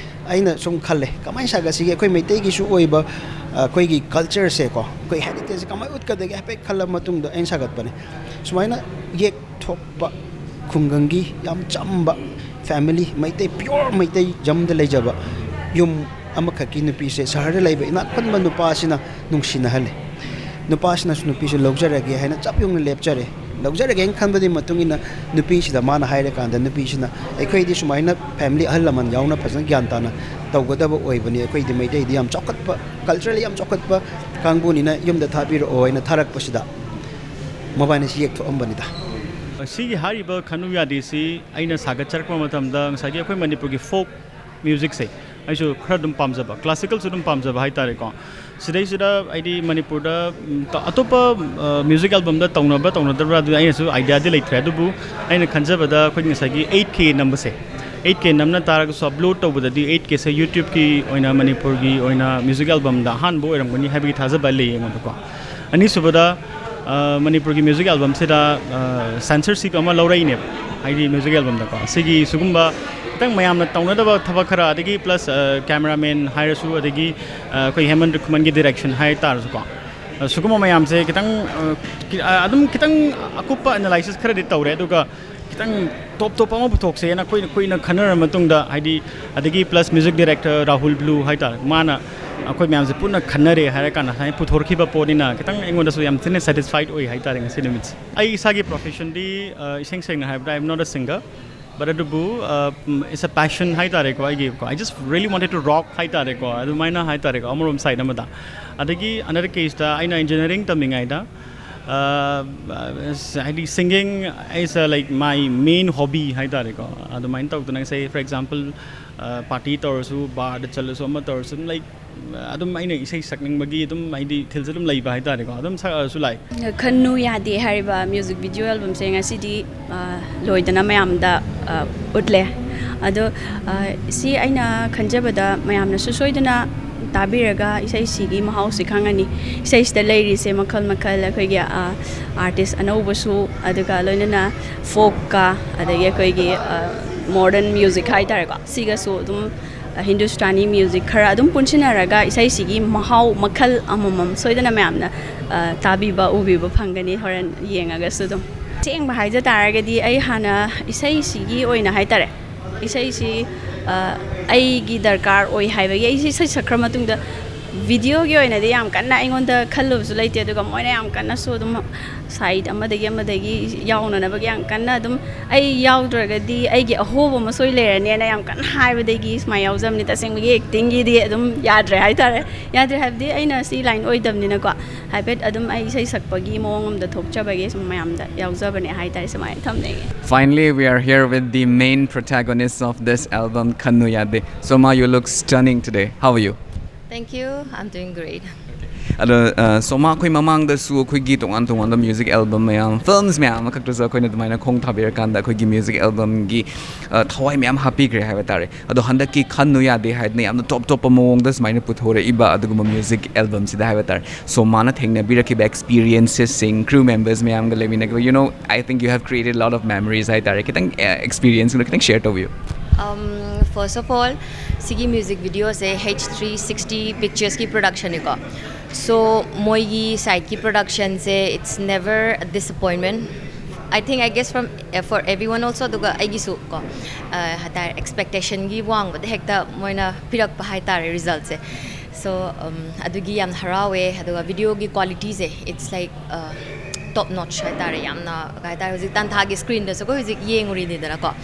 ꯑꯩꯅ ꯁꯨꯝ ꯈꯜꯂꯦ, ꯀꯃꯥꯏꯅ ꯁꯥꯒꯠꯁꯤꯒꯦ? ꯑꯩꯈꯣꯏ ꯃꯩꯇꯩꯒꯤꯁꯨ ꯑꯣꯏꯕ, ꯑ, ꯑꯩꯈꯣꯏꯒꯤ ꯀꯜꯆꯔꯁꯦꯀꯣ, ꯑꯩꯈꯣꯏ ꯍꯦꯔꯤꯇꯦꯖꯁꯦ ꯀꯃꯥꯏꯅ ꯎꯠꯀꯗꯒꯦ ꯍꯥꯏꯐꯦꯠ ꯈꯜꯂ ꯃꯇꯨꯡꯗ ꯑꯩꯅ ꯁꯥꯒꯠꯄꯅꯦ꯫ ꯁꯨꯃꯥꯏꯅ ꯌꯦꯛ ꯊꯣꯛꯄ ꯈꯨꯡꯒꯪꯒꯤ ꯌꯥꯝ ꯆꯝꯕ ꯐꯦꯃꯤꯂꯤ, ꯃꯩꯇꯩ, ꯄꯤꯌꯣꯔ ꯃꯩꯇꯩ ꯖꯝꯗ ꯂꯩꯖꯕ ꯌꯨꯝ ꯑꯃꯈꯛꯀꯤ ꯅꯨꯄꯤꯁꯦ, ꯁꯍꯔꯗ ꯂꯩꯕ ꯏꯅꯥꯛ ꯈꯨꯟꯕ ꯅꯨꯄꯥꯁꯤꯅ ꯅꯨꯡꯁꯤꯅꯍꯜꯂꯦ꯫ ꯅꯨꯄꯥꯁꯤꯅꯁꯨ ꯅꯨꯄꯤꯁꯦ ꯂꯧꯖꯔꯒꯦ ꯍꯥꯏꯅ ꯆꯞ ꯌꯨꯡꯅ ꯂꯦꯞꯆꯔꯦ꯫ ꯂꯧꯖꯔꯒꯦꯅ ꯈꯟꯕꯗꯨꯒꯤ ꯃꯇꯨꯡ ꯏꯟꯅ ꯅꯨꯄꯤꯁꯤꯗ ꯃꯥꯅ ꯍꯥꯏꯔꯀꯥꯟꯗ, ꯅꯨꯄꯤꯁꯤꯅ, "ꯑꯩꯈꯣꯏꯗꯤ ꯁꯨꯃꯥꯏꯅ ꯐꯦꯃꯤꯂꯤ ꯑꯍꯜ ꯂꯃꯟ ꯌꯥꯎꯅ ꯐꯖꯅ ꯒ꯭ꯌꯥꯟ ꯇꯥꯅ ꯇꯧꯒꯗꯕ ꯑꯣꯏꯕꯅꯤ, ꯑꯩꯈꯣꯏꯗꯤ ꯃꯩꯇꯩꯗꯤ ꯌꯥꯝ ꯆꯥꯎꯈꯠꯄ, ꯀꯜꯆꯔꯦꯜꯂꯤ ꯌꯥꯝ ꯆꯥꯎꯈꯠꯄ ꯀꯥꯡꯕꯨꯅꯤꯅ ꯌꯨꯝꯗ ꯊꯥꯕꯤꯔꯛꯑꯣ" ꯍꯥꯏꯅ ꯊꯥꯔꯛꯄꯁꯤꯗ ꯃꯕꯥꯅꯤꯁꯤ ꯌꯦꯛꯊꯣꯛꯑꯝꯕꯅꯤꯗ꯫ ꯁꯤꯒꯤ ꯍꯥꯏꯔꯤꯕ ꯈꯟꯅꯨ ꯌꯥꯗꯦꯁꯤ ꯑꯩꯅ ꯁꯥꯒꯠꯆꯔꯛꯄ ꯃꯇꯝꯗ ꯉꯁꯥꯏꯒꯤ ꯑꯩꯈꯣꯏ ꯃꯅꯤꯄꯨꯔꯒꯤ ꯐꯣꯛ ꯃ꯭ꯌꯨꯖꯤꯛꯁꯦ ꯑꯩꯁꯨ ꯈꯔ ꯑꯗꯨꯝ ꯄꯥꯝꯖꯕ, ꯀ꯭ꯂꯥꯁꯤꯀꯦꯜꯁꯨ ꯑꯗꯨꯝ ꯄꯥꯝꯖꯕ ꯍꯥꯏꯇꯥꯔꯦꯀꯣ꯫ ꯁꯤꯗꯩꯁꯤꯗ ꯍꯥꯏꯗꯤ ꯃꯅꯤꯄꯨꯔꯗ, ꯎꯝ, ꯇ-, ꯑꯇꯣꯞꯄ, ꯑ, ꯃ꯭ꯌꯨꯖꯤꯛ ꯑꯦꯜꯕꯝꯗ ꯇꯧꯅꯕ꯭ꯔꯥ ꯇꯧꯅꯗꯕ꯭ꯔꯥ ꯑꯗꯨꯗꯤ ꯑꯩꯅꯁꯨ ꯑꯥꯏꯗꯤꯌꯥꯗꯤ ꯂꯩꯇ꯭ꯔꯦ, ꯑꯗꯨꯕꯨ ꯑꯩꯅ ꯈꯟꯖꯕꯗ ꯑꯩꯈꯣꯏꯒꯤ ꯉꯁꯥꯏꯒꯤ ꯑꯩꯠ ꯀꯦ ꯅꯝꯕꯁꯦ, ꯑꯩꯠ ꯀꯦ ꯅꯝꯅ ꯇꯥꯔꯒꯁꯨ ꯑꯞꯂꯣꯗ ꯇꯧꯕꯗꯗꯤ ꯑꯩꯠ ꯀꯦꯁꯦ ꯌꯨꯇ꯭ꯌꯨꯕꯀꯤ ꯑꯣꯏꯅ ꯃꯅꯤꯄꯨꯔꯒꯤ ꯑꯣꯏꯅ ꯃ꯭ꯌꯨꯖꯤꯛ ꯑꯦꯜꯕꯝꯗ ꯑꯍꯥꯟꯕ ꯑꯣꯏꯔꯝꯒꯅꯤ ꯍꯥꯏꯕꯒꯤ ꯊꯥꯖꯕ ꯂꯩ ꯑꯩꯉꯣꯟꯗꯀꯣ꯫ ꯑꯅꯤꯁꯨꯕꯗ, ꯑ, ꯃꯅꯤꯄꯨꯔꯒꯤ ꯃ꯭ꯌꯨꯖꯤꯛ ꯑꯦꯜꯕꯝꯁꯤꯗ, ꯑ, ꯁꯦꯟꯁꯔꯁꯤꯞ ꯑꯃ ꯂꯧꯔꯛꯏꯅꯦꯕ, ꯍꯥꯏꯗꯤ ꯃ꯭ꯌꯨꯖꯤꯛ ꯑꯦꯜꯕꯝꯗꯀꯣ꯫ ꯁꯤꯒꯤ ꯁꯤꯒꯨꯝꯕ ꯈꯤꯇꯪ ꯃꯌꯥꯝꯅ ꯇꯧꯅꯗꯕ ꯊꯕꯛ ꯈꯔ, ꯑꯗꯒꯤ ꯄ꯭ꯂꯁ, ꯑ, ꯀꯦꯃꯦꯔꯥꯃꯦꯟ ꯍꯥꯏꯔꯁꯨ, ꯑꯗꯒꯤ, ꯑ, ꯑꯩꯈꯣꯏ ꯍꯦꯃꯟ ꯔꯤꯈꯃꯟꯒꯤ ꯗꯤꯔꯦꯛꯁꯟ ꯍꯥꯏ ꯇꯥꯔꯁꯨꯀꯣ, ꯑ, ꯁꯤꯒꯨꯝꯕ ꯃꯌꯥꯝꯁꯦ ꯈꯤꯇꯪ, ꯑ, ꯈꯤ-, ꯑ, ꯑꯗꯨꯝ ꯈꯤꯇꯪ ꯑꯀꯨꯞꯄ ꯑꯦꯅꯥꯂꯥꯏꯁꯤꯁ ꯈꯔꯗꯤ ꯇꯧꯔꯦ, ꯑꯗꯨꯒ ꯈꯤꯇꯪ ꯇꯣꯞ ꯇꯣꯞꯄ ꯑꯃ ꯄꯨꯊꯣꯛꯁꯦꯅ ꯑꯩꯈꯣꯏꯅ ꯀꯨꯏꯅ ꯈꯟꯅꯔ ꯃꯇꯨꯡꯗ, ꯍꯥꯏꯗꯤ, ꯑꯗꯒꯤ plus music director Rahul blue ꯍꯥꯏꯇꯥꯔꯦ, ꯃꯥꯅ ꯑꯩꯈꯣꯏ ꯃꯌꯥꯝꯁꯦ ꯄꯨꯟꯅ ꯈꯟꯅꯔꯦ ꯍꯥꯏꯔ ꯀꯥꯟꯗ ꯁꯨꯃꯥꯏꯅ ꯄꯨꯊꯣꯔꯛꯈꯤꯕ ꯄꯣꯠꯅꯤꯅ ꯈꯤꯇꯪ ꯑꯩꯉꯣꯟꯗꯁꯨ ꯌꯥꯝ ꯊꯤꯅ ꯁꯦꯇꯤꯁꯐꯥꯏꯠ ꯑꯣꯏ ꯍꯥꯏꯇꯥꯔꯦ ꯉꯁꯤ ꯅꯨꯃꯤꯠꯁꯦ꯫ ꯑꯩ ꯏꯁꯥꯒꯤ ꯄ꯭ꯔꯣꯐꯦꯁꯟꯗꯤ, ꯑ, ꯏꯁꯦꯡ ꯁꯦꯡꯅ ꯍꯥꯏꯔꯕꯗ, I am not a singer, but ꯑꯗꯨꯕꯨ, ꯑ, ꯎꯝ, it's a passion ꯍꯥꯏꯇꯥꯔꯦꯀꯣ ꯑꯩꯒꯤꯀꯣ, I just really wanted to rock ꯍꯥꯏꯇꯥꯔꯦꯀꯣ, ꯑꯗꯨꯃꯥꯏꯅ ꯍꯥꯏꯇꯥꯔꯦꯀꯣ ꯑꯃꯔꯣꯝ ꯁꯥꯏꯠ ꯑꯃꯗ꯫ ꯑꯗꯒꯤ another caseꯇ ꯑꯩꯅ ꯏꯟꯖꯤꯅꯤꯌꯥꯔꯤꯡ ꯇꯝꯃꯤꯉꯩꯗ, ꯑ, ꯑ, ꯍꯥꯏꯗꯤ singing is a, like, my main hobby ꯍꯥꯏꯇꯥꯔꯦꯀꯣ꯫ ꯑꯗꯨꯃꯥꯏꯅ ꯇꯧꯗꯅ ꯉꯁꯥꯏ, for example, ꯑ, ꯄꯥꯔꯇꯤ ꯇꯧꯔꯁꯨ, ꯕꯥꯔꯗ ꯆꯠꯂꯁꯨ, ꯑꯃ ꯇꯧꯔꯁꯨ, ꯑꯗꯨꯝ, like, ꯑꯗꯨꯝ ꯑꯩꯅ ꯏꯁꯩ ꯁꯛꯅꯤꯡꯕꯒꯤ ꯑꯗꯨꯝ ꯍꯥꯏꯗꯤ ꯏꯊꯤꯜꯁꯦ ꯑꯗꯨꯝ ꯂꯩꯕ ꯍꯥꯏꯇꯥꯔꯦꯀꯣ, ꯑꯗꯨꯝ ꯁꯛꯑꯁꯨ ꯂꯥꯛꯑꯦ꯫ ꯈꯟꯅꯨ ꯌꯥꯗꯦ ꯍꯥꯏꯔꯤꯕ ꯃ꯭ꯌꯨꯖꯤꯛ ꯚꯤꯗꯤꯑꯣ ꯑꯦꯜꯕꯝꯁꯦ ꯉꯁꯤꯗꯤ, ꯑ, ꯂꯣꯏꯗꯅ ꯃꯌꯥꯝꯗ, ꯑ, ꯎꯠꯂꯦ꯫ ꯑꯗꯣ, ꯑ, ꯁꯤ ꯑꯩꯅ ꯈꯟꯖꯕꯗ ꯃꯌꯥꯝꯅꯁꯨ ꯁꯣꯏꯗꯅ ꯇꯥꯕꯤꯔꯒ ꯏꯁꯩꯁꯤꯒꯤ ꯃꯍꯥꯎꯁꯤ ꯈꯪꯉꯅꯤ꯫ ꯏꯁꯩꯁꯤꯗ ꯂꯩꯔꯤꯁꯦ ꯃꯈꯜ ꯃꯈꯜ, ꯑꯩꯈꯣꯏꯒꯤ, ꯑ, ꯑꯥꯔꯇꯤꯁ ꯑꯅꯧꯕꯁꯨ, ꯑꯗꯨꯒ ꯂꯣꯏꯅꯅ ꯐꯣꯛꯀ, ꯑꯗꯒꯤ ꯑꯩꯈꯣꯏꯒꯤ, ꯑ, ꯃꯣꯗꯔꯟ ꯃ꯭ꯌꯨꯖꯤꯛ ꯍꯥꯏꯇꯥꯔꯦꯀꯣ, ꯁꯤꯒꯁꯨ ꯑꯗꯨꯝ ꯍꯤꯟꯗꯨꯁꯇꯥꯅꯤ ꯃ꯭ꯌꯨꯖꯤꯛ ꯈꯔ ꯑꯗꯨꯝ ꯄꯨꯟꯁꯤꯟꯅꯔꯒ ꯏꯁꯩꯁꯤꯒꯤ ꯃꯍꯥꯎ ꯃꯈꯜ ꯑꯃꯃꯝ ꯁꯣꯏꯗꯅ ꯃꯌꯥꯝꯅ, ꯑ, ꯇꯥꯕꯤꯕ, ꯎꯕꯤꯕ ꯐꯪꯒꯅꯤ ꯍꯣꯔꯦꯟ ꯌꯦꯡꯉꯒꯁꯨ ꯑꯗꯨꯝ꯫ ꯑꯁꯦꯡꯕ ꯍꯥꯏꯖ ꯇꯥꯔꯒꯗꯤ ꯑꯩ ꯍꯥꯟꯅ ꯏꯁꯩꯁꯤꯒꯤ ꯑꯣꯏꯅ ꯍꯥꯏꯇꯥꯔꯦ, ꯏꯁꯩꯁꯤ, ꯑ, ꯑꯩꯒꯤ ꯗꯔꯀꯥꯔ ꯑꯣꯏ ꯍꯥꯏꯕꯒꯤ ꯑꯩꯁꯤ ꯏꯁꯩ ꯁꯛꯈ꯭ꯔ ꯃꯇꯨꯡꯗ ꯚꯤꯗꯤꯑꯣꯒꯤ ꯑꯣꯏꯅꯗꯤ ꯌꯥꯝ ꯀꯟꯅ ꯑꯩꯉꯣꯟꯗ ꯈꯜꯂꯨꯕꯁꯨ ꯂꯩꯇꯦ, ꯑꯗꯨꯒ ꯃꯣꯏꯅ ꯌꯥꯝ ꯀꯟꯅꯁꯨ ꯑꯗꯨꯝ ꯁꯥꯏꯠ ꯑꯃꯗꯒꯤ ꯑꯃꯗꯒꯤ ꯌꯥꯎꯅꯅꯕꯒꯤ ꯌꯥꯝ ꯀꯟꯅ ꯑꯗꯨꯝ, ꯑꯩ ꯌꯥꯎꯗ꯭ꯔꯒꯗꯤ ꯑꯩꯒꯤ ꯑꯍꯣꯕ ꯑꯃ ꯁꯣꯏ ꯂꯩꯔꯅꯦꯅ ꯌꯥꯝ ꯀꯟꯅ ꯍꯥꯏꯕꯗꯒꯤ ꯁꯨꯃꯥꯏꯅ ꯌꯥꯎꯖꯕꯅꯤ꯫ ꯇꯁꯦꯡꯕꯒꯤ ꯑꯦꯛꯇꯤꯡꯒꯤꯗꯤ ꯑꯗꯨꯝ ꯌꯥꯗ꯭ꯔꯦ ꯍꯥꯏꯇꯥꯔꯦ꯫ ꯌꯥꯗ꯭ꯔꯦ ꯍꯥꯏꯕꯗꯤ ꯑꯩꯅ ꯁꯤ ꯂꯥꯏꯟ ꯑꯣꯏꯗꯕꯅꯤꯅꯀꯣ, ꯍꯥꯏꯐꯦꯠ ꯑꯗꯨꯝ ꯑꯩ ꯏꯁꯩ ꯁꯛꯄꯒꯤ ꯃꯑꯣꯡ ꯑꯃꯗ ꯊꯣꯛꯆꯕꯒꯤ ꯁꯨꯝ ꯃꯌꯥꯝꯗ ꯌꯥꯎꯖꯕꯅꯦ ꯍꯥꯏꯇꯥꯔꯦ꯫ ꯁꯨꯃꯥꯏꯅ ꯊꯝꯅꯤꯡꯉꯦ꯫ Finally, we are here with the main protagonist of this album, Khannu Yade. Soma, you look stunning today. How are you? Thank you. I'm doing great. ꯑꯗꯣ ꯁꯣꯃꯥ, ꯑꯩꯈꯣꯏ ꯃꯃꯥꯡꯗꯁꯨ ꯑꯩꯈꯣꯏꯒꯤ ꯇꯣꯉꯥꯟ ꯇꯣꯉꯥꯟꯕ ꯃ꯭ꯌꯨꯖꯤꯛ ꯑꯦꯜꯕꯝ ꯃꯌꯥꯝ, ꯐꯤꯜꯝꯁ ꯃꯌꯥꯝ ꯑꯃꯈꯛꯇꯁꯨ ꯑꯩꯈꯣꯏꯅ ꯑꯗꯨꯃꯥꯏꯅ ꯈꯣꯡ ꯊꯥꯕꯤꯔꯀꯥꯟꯗ ꯑꯩꯈꯣꯏꯒꯤ ꯃ꯭ꯌꯨꯖꯤꯛ ꯑꯦꯜꯕꯝꯒꯤ ꯊꯋꯥꯏ ꯃꯌꯥꯝ ꯍꯥꯞꯄꯤꯈ꯭ꯔꯦ ꯍꯥꯏꯕ ꯇꯥꯔꯦ꯫ ꯑꯗꯣ ꯍꯟꯗꯛꯀꯤ ꯈꯟꯅꯨ ꯌꯥꯗꯦ ꯍꯥꯏꯗꯅ ꯌꯥꯝꯅ ꯇꯣꯞ ꯇꯣꯞꯄ ꯃꯑꯣꯡꯗ ꯁꯨꯃꯥꯏꯅ ꯄꯨꯊꯣꯔꯛꯏꯕ ꯑꯗꯨꯒꯨꯝꯕ ꯃ꯭ꯌꯨꯖꯤꯛ ꯑꯦꯜꯕꯝꯁꯤꯗ ꯍꯥꯏꯕ ꯇꯥꯔꯦ, ꯁꯣꯃꯥꯅ ꯊꯦꯡꯅꯕꯤꯔꯛꯈꯤꯕ ꯑꯦꯛꯁꯄꯤꯔꯤꯌꯦꯟꯁꯦꯁꯁꯤꯡ, ꯀ꯭ꯔꯨ ꯃꯦꯝꯕꯔꯁ ꯃꯌꯥꯝꯒ ꯂꯩꯃꯤꯟꯅꯈꯤꯕ, you know, I think you have created lot of memories ꯍꯥꯏ ꯇꯥꯔꯦ꯫ ꯈꯤꯇꯪ ꯑꯦꯛꯁꯄꯤꯔꯤꯌꯦꯟꯁꯁꯤꯡꯗꯣ ꯈꯤꯇꯪ ꯁꯦꯌꯔ ꯇꯧꯕꯤꯌꯨ꯫ Um, first of all, ꯁꯤꯒꯤ ꯃ꯭ꯌꯨꯖꯤꯛ ꯚꯤꯗꯤꯑꯣꯁꯦ H three sixty Picturesꯀꯤ ꯄ꯭ꯔꯗꯛꯁꯟꯅꯤꯀꯣ꯫ ꯁꯣ ꯃꯣꯏꯒꯤ ꯁꯥꯏꯠꯀꯤ ꯄ꯭ꯔꯗꯛꯁꯟꯁꯦ, it's never a disappointment. I think, I guess, from for everyone also. ꯑꯗꯨꯒ ꯑꯩꯒꯤꯁꯨ ꯀꯣ, ꯍꯥꯏꯇꯥꯔꯦ, ꯑꯦꯛꯁꯄꯦꯛꯇꯦꯁꯟꯒꯤ ꯋꯥꯡꯕꯗ ꯍꯦꯛꯇ ꯃꯣꯏꯅ ꯄꯤꯔꯛꯄ ꯍꯥꯏꯇꯥꯔꯦ ꯔꯤꯖꯜꯠꯁꯦ꯫ ꯁꯣ ꯑꯗꯨꯒꯤ ꯌꯥꯝ ꯍꯔꯥꯎꯋꯦ꯫ ꯑꯗꯨꯒ ꯚꯤꯗꯤꯑꯣꯒꯤ ꯀ꯭ꯋꯥꯂꯤꯇꯤꯁꯦ, it's like top notch ꯍꯥꯏꯇꯥꯔꯦ꯫ ꯌꯥꯝꯅ ꯀꯩ ꯍꯥꯏꯇꯥꯔꯦ, ꯍꯧꯖꯤꯛ ꯇꯥꯟꯊꯥꯒꯤ ꯁ꯭ꯀ꯭ꯔꯤꯟꯗꯁꯨ ꯑꯩꯈꯣꯏ ꯍꯧꯖꯤꯛ ꯌꯦꯡꯉꯨꯔꯤꯅꯤꯗꯅꯀꯣ꯫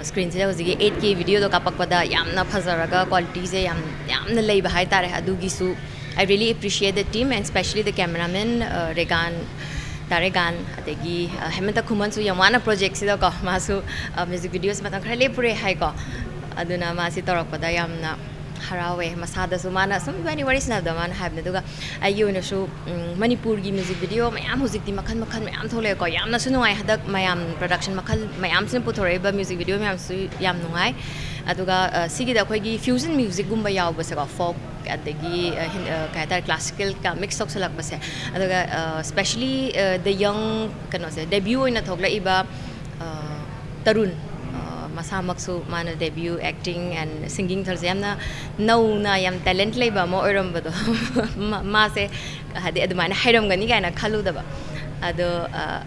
ꯁ꯭ꯀ꯭ꯔꯤꯟꯁꯤꯗ ꯍꯧꯖꯤꯛꯀꯤ eight K ꯚꯤꯗꯤꯑꯣꯗꯣ ꯀꯥꯞꯄꯛꯄꯗ ꯌꯥꯝꯅ ꯐꯖꯔꯒ ꯀ꯭ꯋꯥꯂꯤꯇꯤꯁꯦ ꯌꯥꯝ, ꯌꯥꯝꯅ ꯂꯩꯕ ꯍꯥꯏꯇꯥꯔꯦ꯫ ꯑꯗꯨꯒꯤꯁꯨ I really appreciate the team and especially the cameraman, ꯔꯦꯒꯥꯟ, ꯇꯥꯔꯦꯒꯥꯟ, ꯑꯗꯒꯤ ꯍꯦꯃꯟꯇ ꯈꯨꯃꯟꯁꯨ ꯌꯥꯝ ꯋꯥꯅ ꯄ꯭ꯔꯣꯖꯦꯛꯁꯤꯗꯀꯣ, ꯃꯥꯁꯨ ꯃ꯭ꯌꯨꯖꯤꯛ ꯚꯤꯗꯤꯑꯣꯁꯦ ꯃꯇꯝ ꯈꯔ ꯂꯦꯞꯄꯨꯔꯦ ꯍꯥꯏꯀꯣ꯫ ꯑꯗꯨꯅ ꯃꯥꯁꯤ ꯇꯧꯔꯛꯄꯗ ꯌꯥꯝꯅ ꯍꯔꯥꯎꯋꯦ꯫ ꯃꯁꯥꯗꯁꯨ ꯃꯥꯅ ꯁꯨꯝ ꯏꯕꯥꯅꯤ ꯋꯥꯔꯤ ꯁꯥꯟꯅꯕꯗ ꯃꯥꯅ ꯍꯥꯏꯕꯅꯦ꯫ ꯑꯗꯨꯒ ꯑꯩꯒꯤ ꯑꯣꯏꯅꯁꯨ ꯃꯅꯤꯄꯨꯔꯒꯤ ꯃ꯭ꯌꯨꯖꯤꯛ ꯚꯤꯗꯤꯑꯣ ꯃꯌꯥꯝ ꯍꯧꯖꯤꯛꯇꯤ ꯃꯈꯜ ꯃꯈꯜ ꯃꯌꯥꯝ ꯊꯣꯛꯂꯛꯑꯦꯀꯣ꯫ ꯌꯥꯝꯅꯁꯨ ꯅꯨꯡꯉꯥꯏ꯫ ꯍꯟꯗꯛ ꯃꯌꯥꯝ ꯄ꯭ꯔꯗꯛꯁꯟ ꯃꯈꯜ ꯃꯌꯥꯝꯁꯤꯅ ꯄꯨꯊꯣꯔꯛꯏꯕ ꯃ꯭ꯌꯨꯖꯤꯛ ꯚꯤꯗꯤꯑꯣ ꯃꯌꯥꯝꯁꯨ ꯌꯥꯝ ꯅꯨꯡꯉꯥꯏ꯫ ꯑꯗꯨꯒ ꯁꯤꯒꯤꯗ ꯑꯩꯈꯣꯏꯒꯤ ꯐ꯭ꯌꯨꯖꯟ ꯃ꯭ꯌꯨꯖꯤꯛꯀꯨꯝꯕ ꯌꯥꯎꯕꯁꯦꯀꯣ, ꯐꯣꯛ ꯑꯗꯒꯤ ꯀꯩ ꯍꯥꯏꯇꯥꯔꯦ, ꯀ꯭ꯂꯥꯁꯤꯀꯦꯜꯒ ꯃꯤꯛꯁ ꯇꯧꯁꯜꯂꯛꯄꯁꯦ꯫ ꯑꯗꯨꯒ especially the young, ꯀꯩꯅꯣꯁꯦ, ꯗꯦꯕ꯭ꯌꯨ ꯑꯣꯏꯅ ꯊꯣꯛꯂꯛꯏꯕ ꯇꯔꯨꯟ, ꯃꯁꯥꯃꯛꯁꯨ ꯃꯥꯅ ꯗꯦꯕ꯭ꯌꯨ ꯑꯦꯛꯇꯤꯡ ꯑꯦꯟ ꯁꯤꯡꯒꯤꯡ ꯊꯧꯔꯤꯁꯦ ꯌꯥꯝꯅ ꯅꯧꯅ ꯌꯥꯝ ꯇꯦꯂꯦꯟꯠ ꯂꯩꯕ ꯑꯃ ꯑꯣꯏꯔꯝꯕꯗꯣ꯫ ꯃꯥꯁꯦ ꯍꯥꯏꯗꯤ ꯑꯗꯨꯃꯥꯏꯅ ꯍꯩꯔꯝꯒꯅꯤ ꯀꯥꯏꯅ ꯈꯜꯂꯨꯗꯕ꯫ ꯑꯗꯣ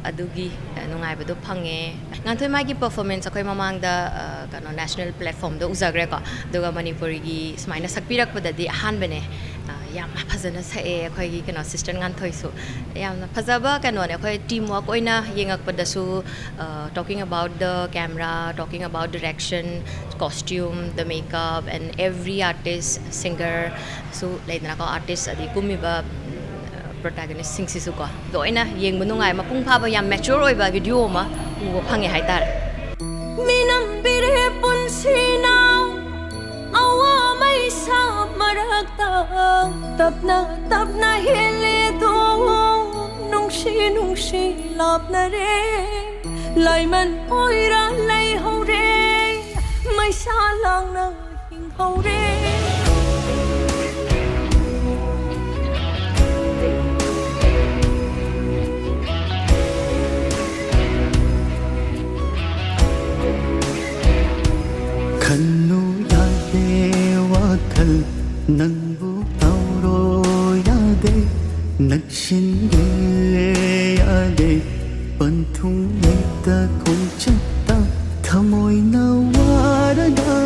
ꯑꯗꯨꯒꯤ ꯅꯨꯡꯉꯥꯏꯕꯗꯣ ꯐꯪꯉꯦ꯫ ꯉꯥꯟꯊꯣꯏ ꯃꯥꯒꯤ ꯄꯔꯐꯣꯔꯃꯦꯟꯁ ꯑꯩꯈꯣꯏ ꯃꯃꯥꯡꯗ ꯀꯩꯅꯣ, ꯅꯦꯁꯅꯦꯜ ꯄ꯭ꯂꯦꯠꯐꯣꯝꯗ ꯎꯖꯈ꯭ꯔꯦꯀꯣ꯫ ꯑꯗꯨꯒ ꯃꯅꯤꯄꯨꯔꯒꯤ ꯁꯨꯃꯥꯏꯅ ꯁꯛꯄꯤꯔꯛꯄꯗꯗꯤ ꯑꯍꯥꯟꯕꯅꯦ꯫ ꯌꯥꯝ ꯐꯖꯅ ꯁꯛꯑꯦ ꯑꯩꯈꯣꯏꯒꯤ ꯀꯩꯅꯣ ꯁꯤꯁꯇꯔ ꯉꯥꯟꯊꯣꯏꯁꯨ꯫ ꯌꯥꯝꯅ ꯐꯖꯕ ꯀꯩꯅꯣꯅꯦ꯫ ꯑꯩꯈꯣꯏ ꯇꯤꯝ ꯋꯥꯔꯛ ꯑꯣꯏꯅ ꯌꯦꯡꯉꯛꯄꯗꯁꯨ, talking about the camera, talking about direction, costume, the makeup and every artist, singerꯁꯨ ꯂꯩꯗꯅꯀꯣ, ꯑꯥꯔꯇꯤꯁ ꯑꯗꯩ ꯀꯨꯝꯃꯤꯕ ꯄ꯭ꯔꯣꯇꯥꯒꯅꯤꯁꯁꯤꯡꯁꯤꯁꯨꯀꯣ, ꯂꯣꯏꯅ ꯌꯦꯡꯕ ꯅꯨꯡꯉꯥꯏ, ꯃꯄꯨꯡ ꯐꯥꯕ ꯌꯥꯝ ꯃꯦꯆꯣꯔ ꯑꯣꯏꯕ ꯚꯤꯗꯤꯑꯣ ꯑꯃ ꯎꯕ ꯐꯪꯉꯦ ꯍꯥꯏꯇꯥꯔꯦ꯫ ꯃꯤꯅꯝꯕꯤꯔꯦ ꯄꯨꯟꯁꯤꯅ ꯑꯋꯥ ꯃꯩꯁꯥ ꯃꯔꯛꯇ, ꯇꯞꯅ ꯇꯞꯅ ꯍꯦꯜꯂꯦꯗꯣ, ꯅꯨꯡꯁꯤ ꯅꯨꯡꯁꯤ ꯂꯥꯞꯅꯔꯦ, ꯂꯥꯏꯃꯟ ꯑꯣꯏꯔ ꯂꯩꯍꯧꯔꯦ, ꯃꯩꯁꯥ ꯂꯥꯡꯅ ꯍꯤꯡꯍꯧꯔꯦ꯫ ꯈꯟꯂꯨ ꯌꯥꯗꯦ ꯋꯥꯈꯜ ꯅꯪꯕꯨ ꯇꯧꯔꯣ ꯌꯥꯗꯦ, ꯅꯛꯁꯤꯟꯒꯦ ꯌꯥꯗꯦ, ꯄꯟꯊꯨꯡ ꯂꯩꯇ ꯈꯣꯡꯆꯠꯇ ꯊꯃꯣꯏꯅ ꯋꯥꯔꯒ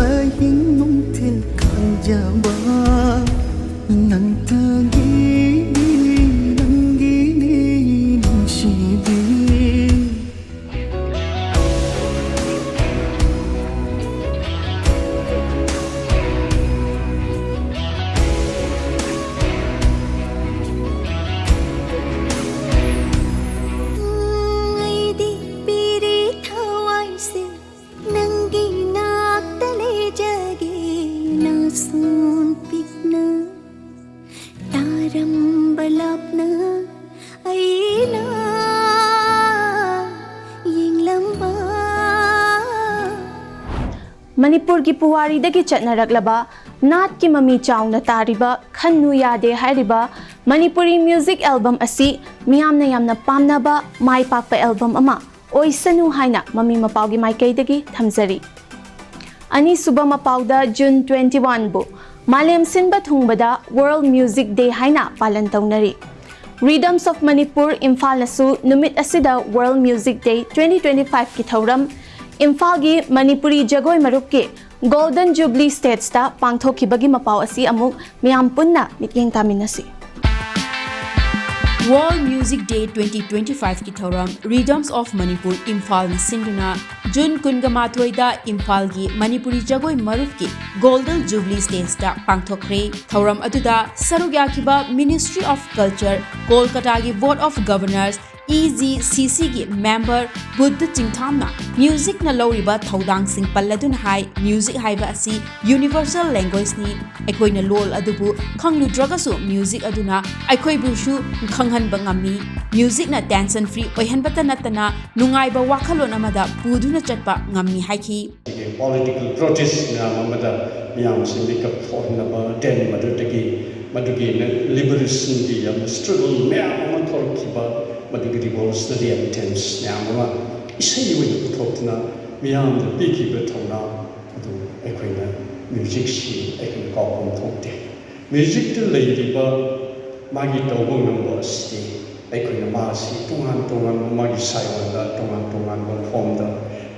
ꯑꯍꯤꯡ ꯅꯨꯡꯊꯤꯜ ꯈꯟꯖꯕ ꯅꯪꯇꯒꯤꯅꯤ, ꯅꯪꯒꯤꯅꯤ ꯅꯨꯡꯁꯤꯕꯤ꯫ ꯑꯩꯗꯤ ꯄꯤꯔꯤ ꯊꯋꯥꯏꯁꯦ ꯅꯪꯒꯤ ꯅꯥꯛꯇ ꯂꯩꯖꯒꯦ, ꯅꯥꯁꯣꯟ ꯄꯤꯛꯅ ꯇꯥꯔꯝꯕ ꯂꯥꯞꯅ ꯑꯩꯅ ꯌꯦꯡꯂꯝꯕ꯫ ꯃꯅꯤꯄꯨꯔꯒꯤ ꯄꯨꯋꯥꯔꯤꯗꯒꯤ ꯆꯠꯅꯔꯛꯂꯕ ꯅꯥꯠꯀꯤ ꯃꯃꯤ ꯆꯥꯎꯅ ꯇꯥꯔꯤꯕ ꯈꯟꯅꯨ ꯌꯥꯗꯦ ꯍꯥꯏꯔꯤꯕ ꯃꯅꯤꯄꯨꯔꯤ ꯃ꯭ꯌꯨꯖꯤꯛ ꯑꯦꯜꯕꯝ ꯑꯁꯤ ꯃꯤꯌꯥꯝꯅ ꯌꯥꯝꯅ ꯄꯥꯝꯅꯕ ꯃꯥꯏ ꯄꯥꯛꯄ ꯑꯦꯜꯕꯝ ꯑꯃ ꯑꯣꯏꯁꯅꯨ ꯍꯥꯏꯅ ꯃꯃꯤ ꯃꯄꯥꯎꯒꯤ ꯃꯥꯏꯀꯩꯗꯒꯤ ꯊꯝꯖꯔꯤ꯫ ꯑꯅꯤꯁꯨꯕ ꯃꯄꯥꯎꯗ, ꯖꯨꯟ twenty one ꯕꯨ ꯃꯥꯂꯦꯝ ꯁꯤꯟꯕ ꯊꯨꯡꯕꯗ World Music Day ꯍꯥꯏꯅ ꯄꯥꯂꯟ ꯇꯧꯅꯔꯤ꯫ Rhythms of Manipur ꯏꯝꯐꯥꯜꯅꯁꯨ ꯅꯨꯃꯤꯠ ꯑꯁꯤꯗ World Music Day twenty twenty five ꯀꯤ ꯊꯧꯔꯝ ꯏꯝꯐꯥꯜꯒꯤ ꯃꯅꯤꯄꯨꯔꯤ ꯖꯒꯣꯏ ꯃꯔꯨꯞꯀꯤ Golden Jubilee States-ꯇ ꯄꯥꯡꯊꯣꯛꯈꯤꯕꯒꯤ ꯃꯄꯥꯎ ꯑꯁꯤ ꯑꯃꯨꯛ ꯃꯤꯌꯥꯝ ꯄꯨꯟꯅ ꯃꯤꯠꯌꯦꯡ ꯇꯥꯃꯤꯟꯅꯁꯤ꯫ World Music Day twenty twenty-five-ꯀꯤ ꯊꯧꯔꯝ Rhythms of Manipur ꯏꯝꯐꯥꯜꯅ ꯁꯤꯟꯗꯨꯅ ꯖꯨꯟ ꯀꯨꯟꯒ ꯃꯥꯊꯣꯏꯗ ꯏꯝꯐꯥꯜꯒꯤ ꯃꯅꯤꯄꯨꯔꯤ ꯖꯒꯣꯏ ꯃꯔꯨꯞꯀꯤ Golden Jubilee States-ꯇ ꯄꯥꯡꯊꯣꯛꯈ꯭ꯔꯦ꯫ ꯊꯧꯔꯝ ꯑꯗꯨꯗ ꯁꯔꯨꯛ ꯌꯥꯈꯤꯕ Ministry of Culture, ꯀꯣꯜꯀꯇꯥꯒꯤ Board of Governors, E G C C-ꯒꯤ member ꯕꯨꯗ ꯆꯤꯡꯊꯥꯝꯅ music-ꯅ ꯂꯧꯔꯤꯕ ꯊꯧꯗꯥꯡꯁꯤꯡ ꯄꯜꯂꯗꯨꯅ ꯍꯥꯏ, music ꯍꯥꯏꯕ ꯑꯁꯤ universal language-ꯅꯤ꯫ ꯑꯩꯈꯣꯏꯅ ꯂꯣꯜ ꯑꯗꯨꯕꯨ ꯈꯪꯂꯨꯗ꯭ꯔꯒꯁꯨ music ꯑꯗꯨꯅ ꯑꯩꯈꯣꯏꯕꯨꯁꯨ ꯈꯪꯍꯟꯕ ꯉꯝꯃꯤ꯫ Music-ꯅ tension free ꯑꯣꯏꯍꯟꯕꯇ ꯅꯠꯇꯅ ꯅꯨꯡꯉꯥꯏꯕ ꯋꯥꯈꯜꯂꯣꯟ ꯑꯃꯗ ꯄꯨꯗꯨꯅ ꯆꯠꯄ ꯉꯝꯃꯤ ꯍꯥꯏꯈꯤ꯫ Political protest ꯃꯌꯥꯝ ꯑꯃꯗ ꯃꯤꯌꯥꯝꯁꯤ ꯃꯤꯀꯞ ꯊꯣꯛꯍꯟꯅꯕ, then ꯃꯗꯨꯗꯒꯤ ꯃꯗꯨꯒꯤ liberation-ꯒꯤ ꯌꯥꯝꯅ struggle ꯃꯌꯥꯝ ꯑꯃ ꯊꯣꯛꯂꯛꯈꯤꯕ, ꯃꯗꯨꯒꯤ revolutionary anthems ꯃꯌꯥꯝ ꯑꯃ ꯏꯁꯩ ꯑꯣꯏꯅ ꯄꯨꯊꯣꯛꯇꯨꯅ ꯃꯤꯌꯥꯝꯗ ꯄꯤꯈꯤꯕ ꯊꯧꯅꯥ ꯑꯗꯨ ꯑꯩꯈꯣꯏꯅ music-ꯁꯤ ꯑꯩꯈꯣꯏꯅ ꯀꯥꯎꯐꯝ ꯊꯣꯛꯇꯦ꯫ Music-ꯇ ꯂꯩꯔꯤꯕ ꯃꯥꯒꯤ ꯇꯧꯕ ꯉꯝꯕ ꯑꯁꯤꯗꯤ ꯑꯩꯈꯣꯏꯅ ꯃꯥꯁꯤ ꯇꯣꯉꯥꯟ ꯇꯣꯉꯥꯟꯕ ꯃꯥꯒꯤ ꯁꯥꯏꯑꯣꯟꯗ ꯇꯣꯉꯥꯟ ꯇꯣꯉꯥꯟꯕ form-ꯗ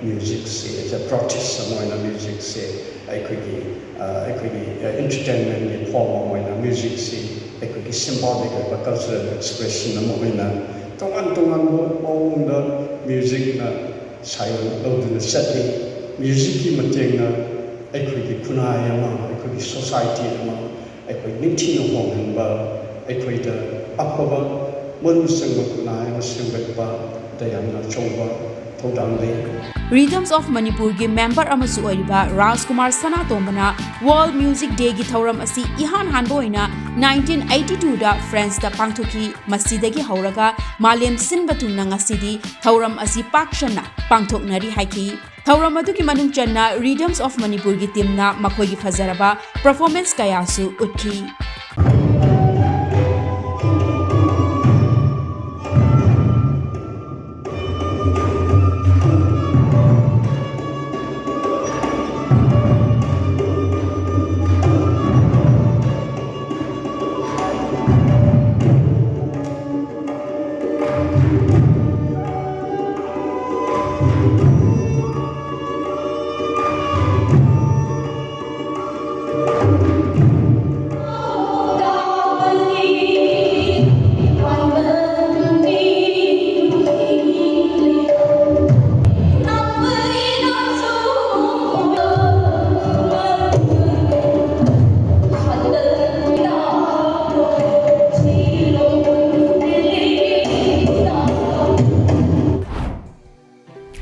music-ꯁꯤ as a protest ꯑꯃ ꯑꯣꯏꯅ music-ꯁꯦ ꯑꯩꯈꯣꯏꯒꯤ, ꯑ, ꯑꯩꯈꯣꯏꯒꯤ, ꯑ, entertainment-ꯀꯤ form ꯑꯃ ꯑꯣꯏꯅ music-ꯁꯤ ꯑꯩꯈꯣꯏꯒꯤ symbolic ꯑꯣꯏꯕ cultural expression ꯑꯃ ꯑꯣꯏꯅ ꯇꯣꯉꯥꯟ ꯇꯣꯉꯥꯟꯕ ꯃꯑꯣꯡꯗ music-ꯅ ꯁꯥꯏꯑꯣꯟ ꯂꯧꯗꯨꯅ ꯆꯠꯂꯤ꯫ Music-ꯀꯤ ꯃꯇꯦꯡꯅ ꯑꯩꯈꯣꯏꯒꯤ ꯈꯨꯟꯅꯥꯏ ꯑꯃ, ꯑꯩꯈꯣꯏꯒꯤ society ꯑꯃ ꯑꯩꯈꯣꯏ ꯅꯤꯡꯊꯤꯅ ꯍꯣꯡꯍꯟꯕ, ꯑꯩꯈꯣꯏꯗ ꯑꯐꯕ ꯃꯔꯨ ꯆꯪꯕ ꯈꯨꯟꯅꯥꯏ ꯑꯃ ꯁꯦꯝꯒꯠꯄꯗ ꯌꯥꯝꯅ ꯑꯆꯧꯕ ꯊꯧꯗꯥꯡ ꯂꯩ꯫ Rhythms of Manipur-ꯒꯤ member ꯑꯃꯁꯨ ꯑꯣꯏꯔꯤꯕ ꯔꯥꯖꯀꯨꯃꯥꯔ ꯁꯅꯥꯇꯣꯝꯕꯅ World Music Day-ꯒꯤ ꯊꯧꯔꯝ ꯑꯁꯤ ꯏꯍꯥꯟ ꯍꯥꯟꯕ ꯑꯣꯏꯅ nineteen eighty-two-ꯗ France-ꯇ ꯄꯥꯡꯊꯣꯛꯈꯤ꯫ ꯃꯁꯤꯗꯒꯤ ꯍꯧꯔꯒ ꯃꯥꯂꯦꯝ ꯁꯤꯟꯕ ꯊꯨꯡꯅ ꯉꯁꯤꯗꯤ ꯊꯧꯔꯝ ꯑꯁꯤ ꯄꯥꯛ ꯁꯟꯅ ꯄꯥꯡꯊꯣꯛꯅꯔꯤ ꯍꯥꯏꯈꯤ꯫ ꯊꯧꯔꯝ ꯑꯗꯨꯒꯤ ꯃꯅꯨꯡ ꯆꯟꯅ Rhythms of Manipur-ꯒꯤ team-ꯅ ꯃꯈꯣꯏꯒꯤ ꯐꯖꯔꯕ performance ꯀꯌꯥꯁꯨ ꯎꯠꯈꯤ꯫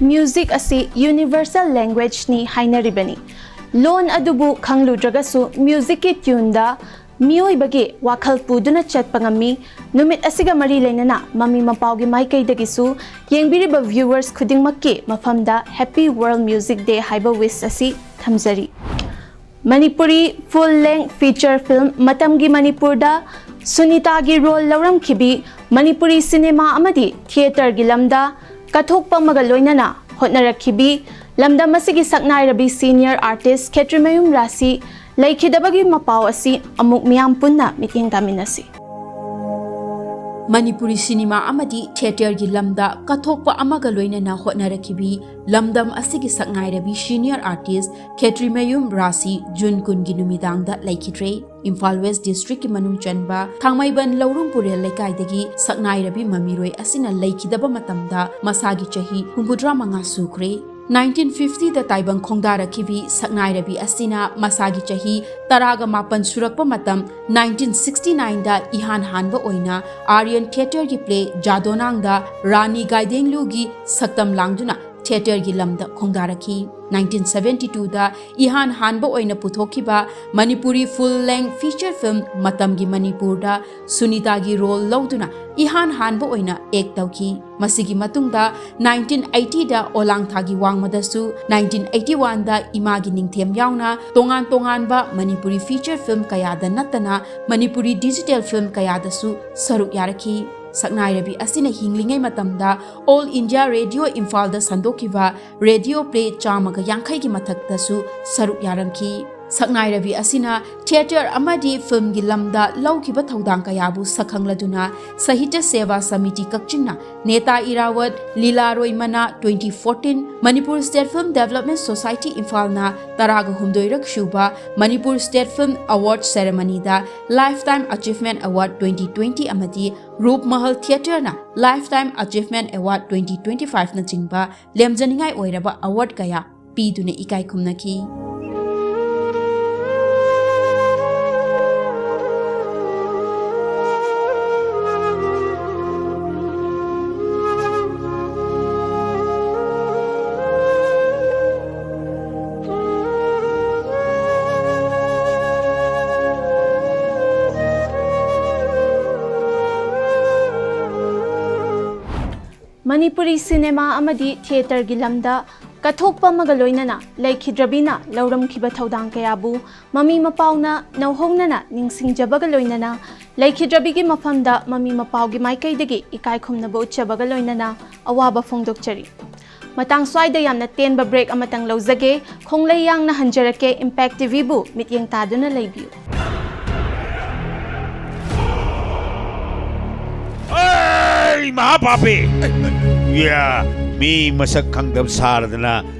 Music ꯑꯁꯤ universal language ꯅꯤ ꯍꯥꯏꯅꯔꯤꯕꯅꯤ꯫ ꯂꯣꯟ ꯑꯗꯨꯕꯨ ꯈꯪꯂꯨꯗ꯭ꯔꯒꯁꯨ musicꯀꯤ tuneꯗ ꯃꯤꯑꯣꯏꯕꯒꯤ ꯋꯥꯈꯜ ꯄꯨꯗꯨꯅ ꯆꯠꯄ ꯉꯝꯃꯤ꯫ ꯅꯨꯃꯤꯠ ꯑꯁꯤꯒ ꯃꯔꯤ ꯂꯩꯅꯅ ꯃꯃꯤ ꯃꯄꯥꯎꯒꯤ ꯃꯥꯏꯀꯩꯗꯒꯤꯁꯨ ꯌꯦꯡꯕꯤꯔꯤꯕ viewers ꯈꯨꯗꯤꯡꯃꯛꯀꯤ ꯃꯐꯝꯗ Happy World Music Day ꯍꯥꯏꯕ wish ꯑꯁꯤ ꯊꯝꯖꯔꯤ꯫ Manipuri full length feature film ꯃꯇꯝꯒꯤ ꯃꯅꯤꯄꯨꯔꯗ ꯁꯨꯅꯤꯇꯥꯒꯤ role ꯂꯧꯔꯝꯈꯤꯕꯤ ꯃꯅꯤꯄꯨꯔꯤ cinema ꯑꯃꯗꯤ theatreꯒꯤ ꯂꯝꯗ ꯀꯠꯊꯣꯛꯄ ꯑꯃꯒ ꯂꯣꯏꯅꯅ ꯍꯣꯠꯅꯔꯛꯈꯤꯕꯤ ꯂꯝꯗꯝ ꯑꯁꯤꯒꯤ ꯁꯛꯅꯥꯏꯔꯕꯤ senior artist ꯈꯦꯇ꯭ꯔꯤꯃꯌꯨꯝ ꯔꯥꯁꯤ ꯂꯩꯈꯤꯗꯕꯒꯤ ꯃꯄꯥꯎ ꯑꯁꯤ ꯑꯃꯨꯛ ꯃꯤꯌꯥꯝ ꯄꯨꯟꯅ ꯃꯤꯠꯌꯦꯡ ꯇꯥꯃꯤꯟꯅꯁꯤ꯫ ꯃꯅꯤꯄꯨꯔꯤ cinema ꯑꯃꯗꯤ theatreꯒꯤ ꯂꯝꯗ ꯀꯠꯊꯣꯛꯄ ꯑꯃꯒ ꯂꯣꯏꯅꯅ ꯍꯣꯠꯅꯔꯛꯈꯤꯕꯤ ꯂꯝꯗꯝ ꯑꯁꯤꯒꯤ ꯁꯛꯅꯥꯏꯔꯕꯤ senior artist ꯈꯦꯇ꯭ꯔꯤꯃꯌꯨꯝ ꯔꯥꯁꯤ ꯖꯨꯟ ꯀꯨꯟꯒꯤ ꯅꯨꯃꯤꯗꯥꯡꯗ ꯂꯩꯈꯤꯗ꯭ꯔꯦ꯫ ꯏꯝꯐꯥꯜ West Districtꯀꯤ ꯃꯅꯨꯡ ꯆꯟꯕ ꯊꯥꯡꯃꯩꯕꯟ ꯂꯧꯔꯨꯡ ꯄꯨꯔꯦꯜ ꯂꯩꯀꯥꯏꯗꯒꯤ ꯁꯛꯅꯥꯏꯔꯕꯤ ꯃꯃꯤꯔꯣꯏ ꯑꯁꯤꯅ ꯂꯩꯈꯤꯗꯕ ꯃꯇꯝꯗ ꯃꯁꯥꯒꯤ ꯆꯍꯤ ꯍꯨꯝꯐꯨꯇꯔꯥ ꯃꯉꯥ ꯁꯨꯈ꯭ꯔꯦ꯫ Nineteen fiftyꯗ ꯇꯥꯏꯕꯪ ꯈꯣꯡꯗꯥꯔꯛꯈꯤꯕꯤ ꯁꯛꯅꯥꯏꯔꯕꯤ ꯑꯁꯤꯅ ꯃꯁꯥꯒꯤ ꯆꯍꯤ ꯇꯔꯥꯒ ꯃꯥꯄꯟ ꯁꯨꯔꯛꯄ ꯃꯇꯝ nineteen sixty nineꯗ ꯏꯍꯥꯟ ꯍꯥꯟꯕ ꯑꯣꯏꯅ Aryan Theatreꯒꯤ play ꯖꯥꯗꯣꯅꯥꯡꯗ ꯔꯥꯅꯤ ꯒꯥꯏꯗꯦꯡꯂꯨꯒꯤ ꯁꯛꯇꯝ ꯂꯥꯡꯗꯨꯅ theatreꯒꯤ ꯂꯝꯗ ꯈꯣꯡꯗꯥꯔꯛꯈꯤ꯫ Nineteen seventy twoꯗ ꯏꯍꯥꯟ ꯍꯥꯟꯕ ꯑꯣꯏꯅ ꯄꯨꯊꯣꯛꯈꯤꯕ Manipuri full length feature film ꯃꯇꯝꯒꯤ ꯃꯅꯤꯄꯨꯔꯗ ꯁꯨꯅꯤꯇꯥꯒꯤ role ꯂꯧꯗꯨꯅ ꯏꯍꯥꯟ ꯍꯥꯟꯕ ꯑꯣꯏꯅ act ꯇꯧꯈꯤ꯫ ꯃꯁꯤꯒꯤ ꯃꯇꯨꯡꯗ nineteen eightyꯗ ꯑꯣꯂꯥꯡꯊꯥꯒꯤ ꯋꯥꯡꯃꯗꯁꯨ, nineteen eighty oneꯗ ꯏꯃꯥꯒꯤ ꯅꯤꯡꯊꯦꯝ ꯌꯥꯎꯅ ꯇꯣꯉꯥꯟ ꯇꯣꯉꯥꯟꯕ ꯃꯅꯤꯄꯨꯔꯤ feature film ꯀꯌꯥꯗ ꯅꯠꯇꯅ ꯃꯅꯤꯄꯨꯔꯤ digital film ꯀꯌꯥꯗꯁꯨ ꯁꯔꯨꯛ ꯌꯥꯔꯛꯈꯤ꯫ ꯁꯛꯅꯥꯏꯔꯕꯤ ꯑꯁꯤꯅ ꯍꯤꯡꯂꯤꯉꯩ ꯃꯇꯝꯗ All India Radio ꯏꯝꯐꯥꯜꯗ ꯁꯟꯗꯣꯛꯈꯤꯕ radio play ꯆꯥꯝꯃꯒ ꯌꯥꯡꯈꯩꯒꯤ ꯃꯊꯛꯇꯁꯨ ꯁꯔꯨꯛ ꯌꯥꯔꯝꯈꯤ꯫ ꯁꯛꯅꯥꯏꯔꯕꯤ ꯑꯁꯤꯅ theatre ꯑꯃꯗꯤ filmꯒꯤ ꯂꯝꯗ ꯂꯧꯈꯤꯕ ꯊꯧꯗꯥꯡ ꯀꯌꯥꯕꯨ ꯁꯛꯈꯪꯂꯗꯨꯅ ꯁꯥꯍꯤꯇ꯭ꯌ ꯁꯦꯕꯥ ꯁꯃꯤꯇꯤ ꯀꯛꯆꯤꯡꯅ ꯅꯦꯇꯥ ꯏꯔꯥꯋꯠ ꯂꯤꯂꯥꯔꯣꯏ ꯃꯅꯥ twenty fourteen, Manipur State Film Development Society ꯏꯝꯐꯥꯜꯅ ꯇꯔꯥꯒ ꯍꯨꯝꯗꯣꯏꯔꯛ ꯁꯨꯕ ꯃꯅꯤꯄꯨꯔ State Film Award ceremonyꯗ Lifetime Achievement Award twenty twenty ꯑꯃꯗꯤ ꯔꯨꯞ ꯃꯍꯜ theatreꯅ Lifetime Achievement Award twenty twenty five ꯅꯆꯤꯡꯕ ꯂꯦꯝꯖꯅꯤꯡꯉꯥꯏ ꯑꯣꯏꯔꯕ award ꯀꯌꯥ ꯄꯤꯗꯨꯅ ꯏꯀꯥꯏ ꯈꯨꯝꯅꯈꯤ꯫ ꯃꯅꯤꯄꯨꯔꯤ ꯁꯤꯅꯦꯃꯥ ꯑꯃꯗꯤ ꯊꯤꯌꯦꯇꯔꯒꯤ ꯂꯝꯗ ꯀꯠꯊꯣꯛꯄ ꯑꯃꯒ ꯂꯣꯏꯅꯅ ꯂꯩꯈꯤꯗ꯭ꯔꯕꯤꯅ ꯂꯧꯔꯝꯈꯤꯕ ꯊꯧꯗꯥꯡ ꯀꯌꯥꯕꯨ ꯃꯃꯤ ꯃꯄꯥꯎꯅ ꯅꯧꯍꯧꯅꯅ ꯅꯤꯡꯁꯤꯡꯖꯕꯒ ꯂꯣꯏꯅꯅ ꯂꯩꯈꯤꯗ꯭ꯔꯕꯤꯒꯤ ꯃꯐꯝꯗ ꯃꯃꯤ ꯃꯄꯥꯎꯒꯤ ꯃꯥꯏꯀꯩꯗꯒꯤ ꯏꯀꯥꯏ ꯈꯨꯝꯅꯕ ꯎꯠꯆꯕꯒ ꯂꯣꯏꯅꯅ ꯑꯋꯥꯕ ꯐꯣꯡꯗꯣꯛꯆꯔꯤ꯫ ꯃꯇꯥꯡ ꯁ꯭ꯋꯥꯏꯗ ꯌꯥꯝꯅ ꯇꯦꯟꯕ ꯕ꯭ꯔꯦꯛ ꯑꯃꯇꯪ ꯂꯧꯖꯒꯦ꯫ ꯈꯣꯡꯂꯩ ꯌꯥꯡꯅ ꯍꯟꯖꯔꯛꯀꯦ꯫ ꯏꯝꯄꯦꯛ ꯇꯤꯚꯤꯕꯨ ꯃꯤꯠꯌꯦꯡ ꯇꯥꯗꯨꯅ ꯂꯩꯕꯤꯌꯨ꯫ ꯑꯩ ꯃꯍꯥꯄꯥꯄꯤ! ꯌꯥ, ꯃꯤ ꯃꯁꯛ ꯈꯪꯗꯕ ꯁꯥꯔꯗꯅ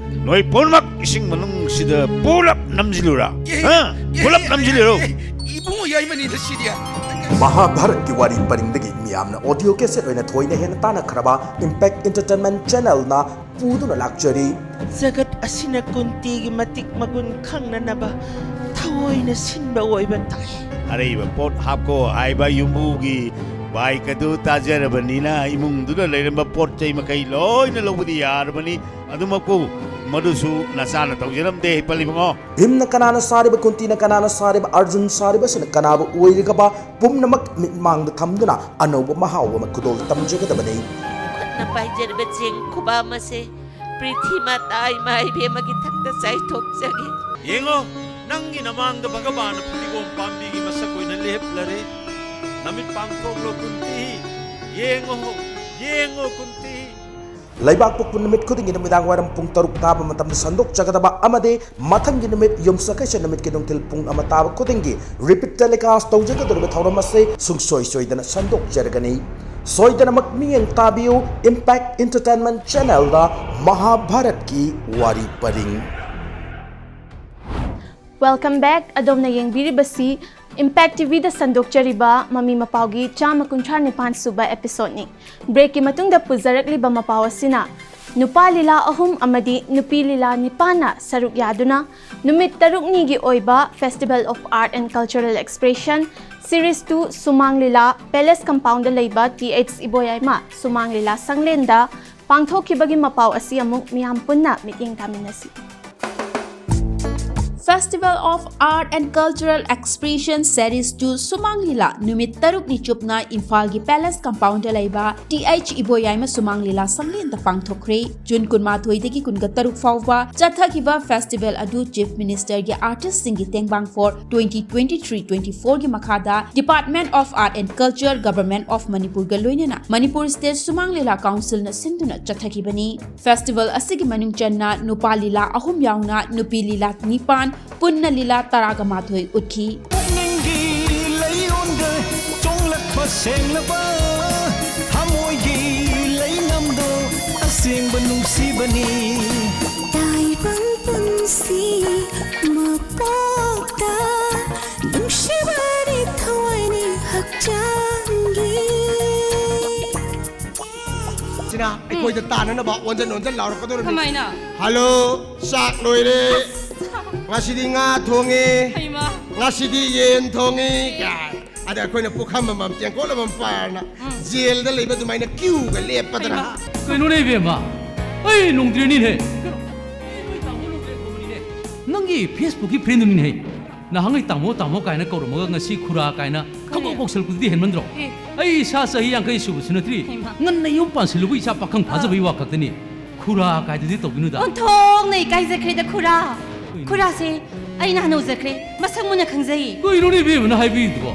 ꯅꯣꯏ ꯄꯨꯝꯅꯃꯛ ꯏꯁꯤꯡ ꯃꯅꯨꯡꯁꯤꯗ ꯄꯨꯂꯞ ꯅꯝꯁꯤꯜꯂꯨꯔꯥ? ꯍꯥ? ꯄꯨꯂꯞ ꯅꯝꯁꯤꯜꯂꯨꯔꯣ? ꯏꯕꯨꯡꯉꯣ ꯌꯥꯏꯃꯅꯤꯗ ꯁꯤꯗꯤ꯫ ꯃꯍꯥꯚꯥꯔꯠꯀꯤ ꯋꯥꯔꯤ ꯄꯔꯤꯡꯗꯒꯤ ꯃꯤꯌꯥꯝꯅ ꯑꯣꯗꯤꯑꯣ ꯀꯦꯁꯦꯠ ꯑꯣꯏꯅ ꯊꯣꯏꯅ ꯍꯦꯟꯅ ꯇꯥꯟꯅꯈ꯭ꯔꯕ ꯏꯝꯄꯦꯛ ꯏꯟꯇꯔꯇꯦꯟꯃꯦꯟ ꯆꯦꯅꯦꯜꯅ ꯄꯨꯗꯨꯅ ꯂꯥꯛꯆꯔꯤ꯫ ꯖꯒꯠ ꯑꯁꯤꯅ ꯀꯨꯟꯇꯤꯒꯤ ꯃꯇꯤꯛ ꯃꯒꯨꯟ ꯈꯪꯅꯅꯕ ꯊꯑꯣꯏꯅ ꯁꯤꯟꯕ ꯑꯣꯏꯕ ꯇꯥꯏ꯫ ꯑꯔꯩꯕ ꯄꯣꯠ ꯍꯥꯞꯀꯣ ꯍꯥꯏꯕ ꯌꯨꯝꯕꯨꯒꯤ ꯕꯥꯏꯛ ꯑꯗꯨ ꯇꯥꯖꯔꯕꯅꯤꯅ ꯏꯃꯨꯡꯗꯨꯗ ꯂꯩꯔꯝꯕ ꯄꯣꯠ ꯆꯩ ꯃꯈꯩ ꯂꯣꯏꯅ ꯂꯧꯕꯗꯤ ꯌꯥꯔꯕꯅꯤ꯫ ꯑꯗꯨꯃꯛꯄꯨ ꯃꯗꯨꯁꯨ ꯅꯆꯥꯅ ꯇꯧꯖꯔꯝꯗꯦ ꯍꯩꯄꯜ ꯏꯕꯨꯡꯉꯣ꯫ ꯚꯤꯝꯅ ꯀꯅꯥꯅ ꯁꯥꯔꯤꯕ, ꯀꯨꯟꯇꯤꯅ ꯀꯅꯥꯅ ꯁꯥꯔꯤꯕ, ꯑꯔꯖꯨꯟ ꯁꯥꯔꯤꯕꯁꯤꯅ ꯀꯅꯥꯕꯨ ꯑꯣꯏꯔꯤꯒꯕ ꯄꯨꯝꯅꯃꯛ ꯃꯤꯠꯃꯥꯡꯗ ꯊꯝꯗꯨꯅ ꯑꯅꯧꯕ ꯃꯍꯥꯎ ꯑꯃ ꯈꯨꯗꯣꯜ ꯇꯝꯖꯒꯗꯕꯅꯤ꯫ ꯈꯨꯠꯅ ꯄꯥꯏꯖꯔꯤꯕ ꯆꯦꯡ ꯈꯨꯕꯥꯝ ꯑꯁꯦ ꯄ꯭ꯔꯤꯊꯤ ꯃꯥꯇꯥ ꯏꯃꯥ ꯏꯕꯦꯝꯃꯒꯤ ꯊꯛꯇ ꯆꯥꯏꯊꯣꯛꯆꯒꯦ꯫ ꯌꯦꯡꯉꯣ, ꯅꯪꯒꯤ ꯅꯃꯥꯡꯗ ꯚꯒꯕꯥꯟꯅ ꯐꯗꯤꯒꯣꯝ ꯄꯥꯝꯕꯤꯒꯤ ꯃꯁꯛ ꯑꯣꯏꯅ ꯂꯦꯞꯂꯔꯦ꯫ ꯅꯃꯤꯠ ꯄꯥꯡꯊꯣꯛꯂꯣ ꯀꯨꯟꯇꯤ, ꯌꯦꯡꯉꯣ, ꯌꯦꯡꯉꯣ ꯀꯨꯟꯇꯤ꯫ ꯂꯩꯕꯥꯛ ꯄꯣꯛꯄ ꯅꯨꯃꯤꯠ ꯈꯨꯗꯤꯡꯒꯤ ꯅꯨꯃꯤꯗꯥꯡ ꯋꯥꯏꯔꯝ ꯄꯨꯡ ꯇꯔꯨꯛ ꯇꯥꯕ ꯃꯇꯝꯗ ꯁꯟꯗꯣꯛꯆꯒꯗꯕ ꯑꯃꯗꯤ ꯃꯊꯪꯒꯤ ꯅꯨꯃꯤꯠ ꯌꯨꯝꯁꯀꯩꯁ ꯅꯨꯃꯤꯠꯀꯤ ꯅꯨꯡꯊꯤꯜ ꯄꯨꯡ ꯑꯃ ꯇꯥꯕ ꯈꯨꯗꯤꯡꯒꯤ ꯔꯤꯄꯤꯠ ꯇꯦꯂꯤꯀꯥꯁ ꯇꯧꯖꯒꯗꯧꯔꯤꯕ ꯊꯧꯔꯝ ꯑꯁꯤ ꯁꯨꯡꯁꯣꯏ ꯁꯣꯏꯗꯅ ꯁꯟꯗꯣꯛꯆꯔꯒꯅꯤ꯫ ꯁꯣꯏꯗꯅꯃꯛ ꯃꯤꯠꯌꯦꯡ ꯇꯥꯕꯤꯌꯨ ꯏꯝꯄꯦꯛ ꯏꯟꯇꯔꯇꯦꯟꯃꯦꯟ ꯆꯦꯅꯦꯜꯗ ꯃꯍꯥꯚꯥꯔꯠꯀꯤ ꯋꯥꯔꯤ ꯄꯔꯤꯡ꯫ Welcome back꯫ ꯑꯗꯣꯝꯅ ꯌꯦꯡꯕꯤꯔꯤꯕꯁꯤ ꯏꯝꯄꯦꯛ ꯇꯤꯚꯤꯗ ꯁꯟꯗꯣꯛꯆꯔꯤꯕ ꯃꯃꯤ ꯃꯄꯥꯎꯒꯤ ꯆꯥꯝꯃ ꯀꯨꯟꯊ꯭ꯔꯥ ꯅꯤꯄꯥꯟ ꯁꯨꯕ ꯑꯦꯄꯤꯁꯣꯗꯅꯤ꯫ ꯕ꯭ꯔꯦꯛꯀꯤ ꯃꯇꯨꯡꯗ ꯄꯨꯖꯔꯛꯂꯤꯕ ꯃꯄꯥꯎ ꯑꯁꯤꯅ ꯅꯨꯄꯥ ꯂꯤꯂꯥ ꯑꯍꯨꯝ ꯑꯃꯗꯤ ꯅꯨꯄꯤ ꯂꯤꯂꯥ ꯅꯤꯄꯥꯟꯅ ꯁꯔꯨꯛ ꯌꯥꯗꯨꯅ ꯅꯨꯃꯤꯠ ꯇꯔꯨꯛꯅꯤꯒꯤ ꯑꯣꯏꯕ Festival of Art and Cultural Expression Series two ꯁꯨꯃꯥꯡ ꯂꯤꯂꯥ ꯄꯦꯂꯦꯁ ꯀꯝꯄꯥꯎꯟꯗ ꯂꯩꯕ ꯇꯤ ꯑꯩꯆ ꯏꯕꯣꯌꯥꯏꯃ ꯁꯨꯃꯥꯡ ꯂꯤꯂꯥ ꯁꯪꯂꯦꯟꯗ ꯄꯥꯡꯊꯣꯛꯈꯤꯕꯒꯤ ꯃꯄꯥꯎ ꯑꯁꯤ ꯑꯃꯨꯛ ꯃꯤꯌꯥꯝ ꯄꯨꯟꯅ ꯃꯤꯠꯌꯦꯡ ꯇꯥꯃꯤꯟꯅꯁꯤ꯫ Festival of Art and Cultural Expression Series two ꯁꯨꯃꯥꯡ ꯂꯤꯂꯥ ꯅꯨꯃꯤꯠ ꯇꯔꯨꯛꯅꯤ ꯆꯨꯞꯅ ꯏꯝꯐꯥꯜꯒꯤ Palace Compoundꯗ ꯂꯩꯕ ꯇꯤ ꯑꯩꯆ ꯏꯕꯣꯌꯥꯏꯃ ꯁꯨꯃꯥꯡ ꯂꯤꯂꯥ ꯁꯪꯂꯦꯟꯗ ꯄꯥꯡꯊꯣꯛꯈ꯭ꯔꯦ꯫ ꯖꯨꯟ ꯀꯨꯟꯃꯥꯊꯣꯏꯗꯒꯤ ꯀꯨꯟꯒ ꯇꯔꯨꯛ ꯐꯥꯎꯕ ꯆꯠꯊꯈꯤꯕ festival ꯑꯗꯨ Chief Ministerꯒꯤ Artistꯁꯤꯡꯒꯤ ꯇꯦꯡꯕꯥꯡ for twenty twenty-three twenty-fourꯒꯤ ꯃꯈꯥꯗ Department of Art and Culture, Government of Manipurꯒ ꯂꯣꯏꯅꯅ Manipur State ꯁꯨꯃꯥꯡ ꯂꯤꯂꯥ Councilꯅ ꯁꯤꯟꯗꯨꯅ ꯆꯠꯊꯈꯤꯕꯅꯤ꯫ Festival ꯑꯁꯤꯒꯤ ꯃꯅꯨꯡ ꯆꯟꯅ ꯅꯨꯄꯥ ꯂꯤꯂꯥ ꯑꯍꯨꯝ ꯌꯥꯎꯅ ꯅꯨꯄꯤ ꯂꯤꯂꯥ ꯅꯤꯄꯥꯟ, ꯄꯨꯟꯅ ꯂꯤꯂꯥ ꯇꯔꯥꯒ ꯃꯥꯊꯣꯏ ꯎꯠꯈꯤ꯫ ꯄꯨꯛꯅꯤꯡꯒꯤ ꯂꯩꯌꯣꯟꯗ ꯆꯣꯡꯂꯛꯄ ꯁꯦꯡꯂꯕ ꯊꯃꯣꯏꯒꯤ ꯂꯩꯅꯝꯗꯣ ꯑꯁꯦꯡꯕ ꯅꯨꯡꯁꯤꯕꯅꯤ꯫ ꯇꯥꯏꯕꯪ ꯄꯨꯟꯁꯤ ꯃꯄꯣꯛꯇ ꯅꯨꯡꯁꯤꯕꯅꯤ ꯊꯋꯥꯏꯅꯤ ꯍꯛꯆꯥꯡꯒꯤ꯫ ꯁꯤꯅ ꯑꯩꯈꯣꯏꯗ ꯇꯥꯅꯅꯕ ꯑꯣꯟꯖꯟ ꯑꯣꯟꯖꯟ ꯂꯥꯎꯔꯛꯀꯗꯧꯔꯤꯕꯅꯤ꯫ ꯀꯃꯥꯏꯅ? ꯍꯜꯂꯣ, ꯆꯥꯛ ꯂꯣꯏꯔꯦ꯫ ꯉꯁꯤꯗꯤ ꯉꯥ ꯊꯣꯡꯉꯦ꯫ ꯍꯩꯃꯥ꯫ ꯉꯁꯤꯗꯤ ꯌꯦꯟ ꯊꯣꯡꯉꯤ꯫ ꯀꯥꯏ꯫ ꯑꯗ ꯑꯩꯈꯣꯏꯅ ꯄꯨꯈꯝ ꯑꯃꯃꯝ, ꯇꯦꯡꯀꯣꯠ ꯑꯃꯃꯝ ꯄꯥꯔꯅ ꯎꯝ꯫ ꯖꯦꯜꯗ ꯂꯩꯕ ꯑꯗꯨꯃꯥꯏꯅ ꯀ꯭ꯌꯨꯒ ꯂꯦꯞꯄꯗꯅ꯫ ꯍꯩꯃꯥ꯫ ꯀꯩꯅꯣꯅꯦ ꯏꯕꯦꯝꯃ? ꯑꯩ ꯂꯣꯡꯗ꯭ꯔꯦꯅꯤꯅꯦ꯫ ꯀꯩꯅꯣ? ꯑꯩ ꯅꯣꯏ ꯇꯥꯃꯣ ꯂꯣꯡꯗ꯭ꯔꯦ ꯈꯪꯕꯅꯤꯅꯦ꯫ ꯅꯪꯒꯤ Facebookꯀꯤ friendꯗꯨꯅꯤꯅꯦ꯫ ꯅꯍꯥꯟꯉꯩ ꯇꯥꯃꯣ ꯇꯥꯃꯣ ꯀꯥꯏꯅ ꯀꯧꯔꯝꯃꯒ ꯉꯁꯤ ꯈꯨꯔꯥ ꯀꯥꯏꯅ ꯈꯪꯀꯧ ꯀꯔꯤ? ꯀꯧꯁꯜꯂꯛꯄꯗꯨꯗꯤ ꯍꯦꯟꯃꯟꯗ꯭ꯔꯣ? ꯑꯦ꯫ ꯑꯩ ꯏꯁꯥ ꯆꯍꯤ ꯌꯥꯡꯈꯩ ꯁꯨꯕꯁꯨ ꯅꯠꯇ꯭ꯔꯤ꯫ ꯍꯩꯃꯥ꯫ ꯉꯟꯅ ꯌꯨꯝ ꯄꯥꯟꯁꯤꯜꯂꯨꯕ ꯏꯆꯥ ꯄꯥꯈꯪ ꯐꯥꯖꯕꯩ ꯑꯥ꯫ ꯋꯥ ꯈꯛꯇꯅꯤ꯫ ꯈꯨꯔꯥ ꯀꯥꯏꯗꯨꯗꯤ ꯇꯧꯕꯤꯅꯨꯗ꯫ ꯑꯣꯟꯊꯣꯛꯅ ꯏꯀꯥꯏꯖꯈ꯭ꯔꯦꯗ ꯈꯨꯔꯥ꯫ ꯀꯩꯅꯣ? ꯈꯨꯔꯥꯁꯦ ꯑꯩꯅ ꯍꯅꯨꯖꯈ꯭ꯔꯦ꯫ ꯃꯁꯛ ꯃꯨꯟꯅ ꯈꯪꯖꯩ꯫ ꯀꯩꯅꯣꯅꯦ ꯏꯕꯦꯝꯃꯅ ꯍꯥꯏꯕꯤꯔꯤꯗꯨꯕꯣ?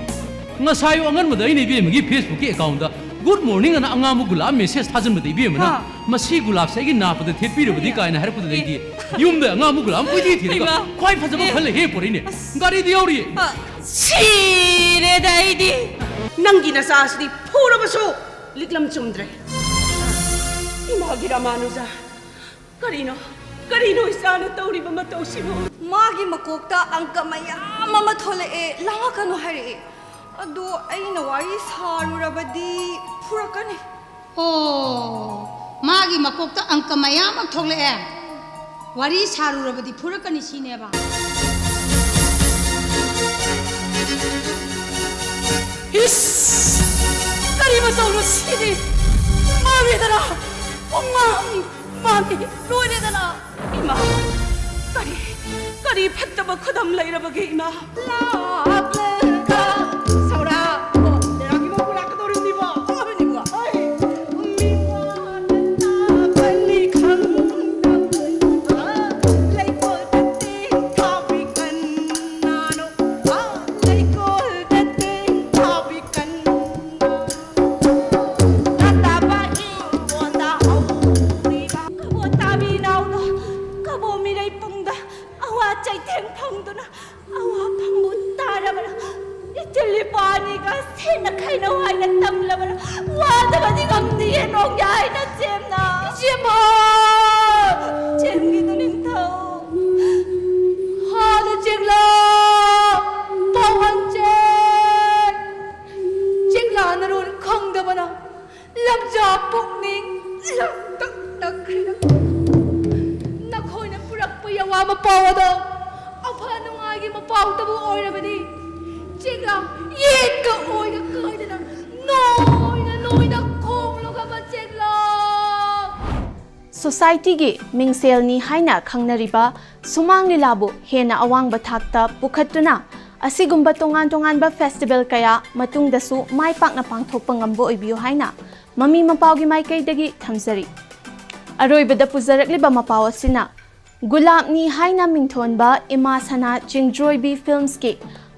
ꯉꯁꯥꯏ ꯑꯉꯟꯕꯗ ꯑꯩꯅ ꯏꯕꯦꯝꯃꯒꯤ Facebookꯀꯤ accountꯗ Good morning ꯑꯅ ꯑꯉꯥꯡꯕ ꯒꯨꯂꯥꯞ message ꯊꯥꯖꯤꯟꯕꯗ ꯏꯕꯦꯝꯃꯅ ꯍꯥ꯫ "ꯃꯁꯤ ꯒꯨꯂꯥꯞꯁꯦ ꯑꯩꯒꯤ ꯅꯥꯞꯄꯗ ꯊꯦꯠꯄꯤꯔꯕꯗꯤ?" ꯀꯥꯏꯅ ꯍꯥꯏꯔꯛꯄꯗꯨꯗꯒꯤ ꯑꯦ꯫ ꯌꯨꯝꯗ ꯑꯉꯥꯡꯕ ꯒꯨꯂꯥꯞ ꯑꯃ ꯀꯣꯏꯊꯤ ꯊꯤꯔꯒ ꯍꯩꯃꯥ꯫ ꯈ꯭ꯋꯥꯏ ꯐꯖꯕ ꯑꯦ꯫ ꯈꯜꯂ ꯍꯦꯛ ꯄꯣꯔꯛꯏꯅꯦ꯫ ꯑꯁ꯫ ꯒꯥꯔꯤꯗꯤ ꯌꯥꯎꯔꯤꯌꯦ꯫ ꯑ, ꯁꯤꯔꯦꯗ ꯑꯩꯗꯤ꯫ ꯅꯪꯒꯤ ꯅꯆꯥꯁꯤꯗꯤ ꯐꯨꯔꯕꯁꯨ ꯂꯤꯛꯂꯝ ꯆꯨꯝꯗ꯭ꯔꯦ꯫ ꯏꯃꯥꯒꯤ ꯔꯥꯃꯥꯅꯨꯖ, ꯀꯔꯤꯅꯣ? ꯀꯔꯤꯅꯣ ꯏꯆꯥꯅ ꯇꯧꯔꯤꯕ ꯃꯇꯧꯁꯤꯕꯨ? ꯃꯥꯒꯤ ꯃꯀꯣꯛꯇ ꯑꯪꯀ ꯃꯌꯥꯝ ꯑꯃ ꯊꯣꯛꯂꯛꯑꯦ, ꯂꯥꯡꯉꯛꯀꯅꯨ ꯍꯥꯏꯔꯛꯑꯦ꯫ ꯑꯗꯣ ꯑꯩꯅ ꯋꯥꯔꯤ ꯁꯥꯔꯨꯔꯕꯗꯤ ꯐꯨꯔꯛꯀꯅꯤ꯫ ꯑꯣ, ꯃꯥꯒꯤ ꯃꯀꯣꯛꯇ ꯑꯪꯀ ꯃꯌꯥꯝ ꯑꯃ ꯊꯣꯛꯂꯛꯑꯦ꯫ ꯋꯥꯔꯤ ꯁꯥꯔꯨꯔꯕꯗꯤ ꯐꯨꯔꯛꯀꯅꯤ ꯁꯤꯅꯦꯕ꯫ ꯏꯁ! ꯀꯔꯤ ꯃꯇꯧꯅꯣ ꯁꯤꯗꯤ? ꯃꯥꯡꯉꯦꯗꯅ! ꯄꯨꯡꯃꯥꯡ ꯃꯥꯡꯉꯦ! ꯂꯣꯏꯔꯦꯗꯅ! ꯏꯃꯥ! ꯀꯔꯤ, ꯀꯔꯤ ꯐꯠꯇꯕ ꯈꯨꯗꯝ ꯂꯩꯔꯕꯒꯦ, ꯏꯃꯥ? ꯂꯥꯛꯂꯒ ꯁꯧꯔꯥꯛꯄ ꯂꯩꯔꯥꯛꯀꯤ ꯃꯄꯨ ꯂꯥꯛꯀꯗꯧꯔꯤꯕꯅꯤꯕꯣ꯫ ꯍꯣꯏꯅꯤꯕꯣ꯫ ꯍꯣꯏ꯫ ꯃꯤ ꯋꯥꯅ ꯇꯥꯕꯅꯤ ꯈꯪꯗꯕ ꯂꯩꯀꯣꯜꯗ ꯇꯦꯡ ꯊꯥꯕꯤ ꯀꯅꯥꯅꯣ? ꯂꯩꯀꯣꯜꯗ ꯇꯦꯡ ꯊꯥꯕꯤ ꯀꯅꯥꯅꯣ? ꯅꯠꯇꯕ ꯏꯪꯈꯣꯜꯗ ꯍꯧꯔꯤꯕ ꯀꯕꯣ ꯇꯥꯕꯤ ꯅꯥꯎꯗꯣ, ꯀꯕꯣ ꯃꯤꯔꯩ ꯄꯨꯡꯗ ꯑꯋꯥ ꯆꯩꯊꯦꯡ ꯐꯪꯗꯨꯅ ꯑꯋꯥ ꯐꯪꯕ ꯇꯥꯔꯕ꯭ꯔꯥ? ꯏꯆꯤꯜ ꯏꯄꯥ ꯑꯅꯤꯒ ꯁꯦꯟꯅ ꯈꯩꯅꯧ ꯍꯥꯏꯅ ꯇꯝꯂꯕ꯭ꯔꯥ? ꯋꯥꯗꯕꯗꯤ ꯉꯝꯗꯤꯌꯦ ꯅꯣꯡꯌꯥꯏ ꯅꯆꯦꯝꯅ꯫ ꯏꯆꯦꯝꯃ! ꯆꯦꯝꯒꯤꯗꯨ ꯅꯤꯡꯊꯧ꯫ ꯍꯥꯗ ꯆꯦꯛꯂꯥ! ꯄꯥꯎꯍꯟ ꯆꯦꯛ! ꯆꯦꯛꯂꯥ ꯅꯔꯣꯟ ꯈꯪꯗꯕꯅ ꯂꯝꯖꯥ ꯄꯨꯛꯅꯤꯡ ꯂꯥꯡꯇꯛꯅꯈ꯭ꯔꯦ꯫ ꯅꯈꯣꯏꯅ ꯄꯨꯔꯛꯄ ꯌꯋꯥ ꯃꯄꯥꯎ ꯑꯗꯣ ꯑꯐ ꯅꯨꯡꯉꯥꯏꯒꯤ ꯃꯄꯥꯎꯇꯕꯨ ꯑꯣꯏꯔꯕꯗꯤ, ꯆꯦꯛꯂꯥ ꯌꯦꯠꯀ ꯑꯣꯏꯒ ꯀꯥꯏꯗꯅ ꯅꯣꯏꯅ ꯅꯣꯏꯅ ꯈꯣꯡꯂꯨꯒꯕ ꯆꯦꯛꯂꯥ꯫ ꯁꯣꯁꯥꯏꯇꯤꯒꯤ ꯃꯤꯡꯁꯦꯜꯅꯤ ꯍꯥꯏꯅ ꯈꯪꯅꯔꯤꯕ ꯁꯨꯃꯥꯡ ꯂꯤꯂꯥꯕꯨ ꯍꯦꯟꯅ ꯑꯋꯥꯡꯕ ꯊꯥꯛꯇ ꯄꯨꯈꯠꯇꯨꯅ ꯑꯁꯤꯒꯨꯝꯕ ꯇꯣꯉꯥꯟ ꯇꯣꯉꯥꯟꯕ ꯐꯦꯁꯇꯤꯚꯦꯜ ꯀꯌꯥ ꯃꯇꯨꯡꯗꯁꯨ ꯃꯥꯏ ꯄꯥꯛꯅ ꯄꯥꯡꯊꯣꯛꯄ ꯉꯝꯕ ꯑꯣꯏꯕꯤꯌꯨ ꯍꯥꯏꯅ ꯃꯃꯤ ꯃꯄꯥꯎꯒꯤ ꯃꯥꯏꯀꯩꯗꯒꯤ ꯊꯝꯖꯔꯤ꯫ ꯑꯔꯣꯏꯕꯗ ꯄꯨꯖꯔꯛꯂꯤꯕ ꯃꯄꯥꯎ ꯑꯁꯤꯅ ꯒꯨꯂꯥꯞꯅꯤ ꯍꯥꯏꯅ ꯃꯤꯡꯊꯣꯟꯕ ꯏꯃꯥ ꯁꯅꯥ ꯆꯤꯡꯖ꯭ꯔꯣꯏꯕꯤ ꯐꯤꯜꯝꯁꯀꯤ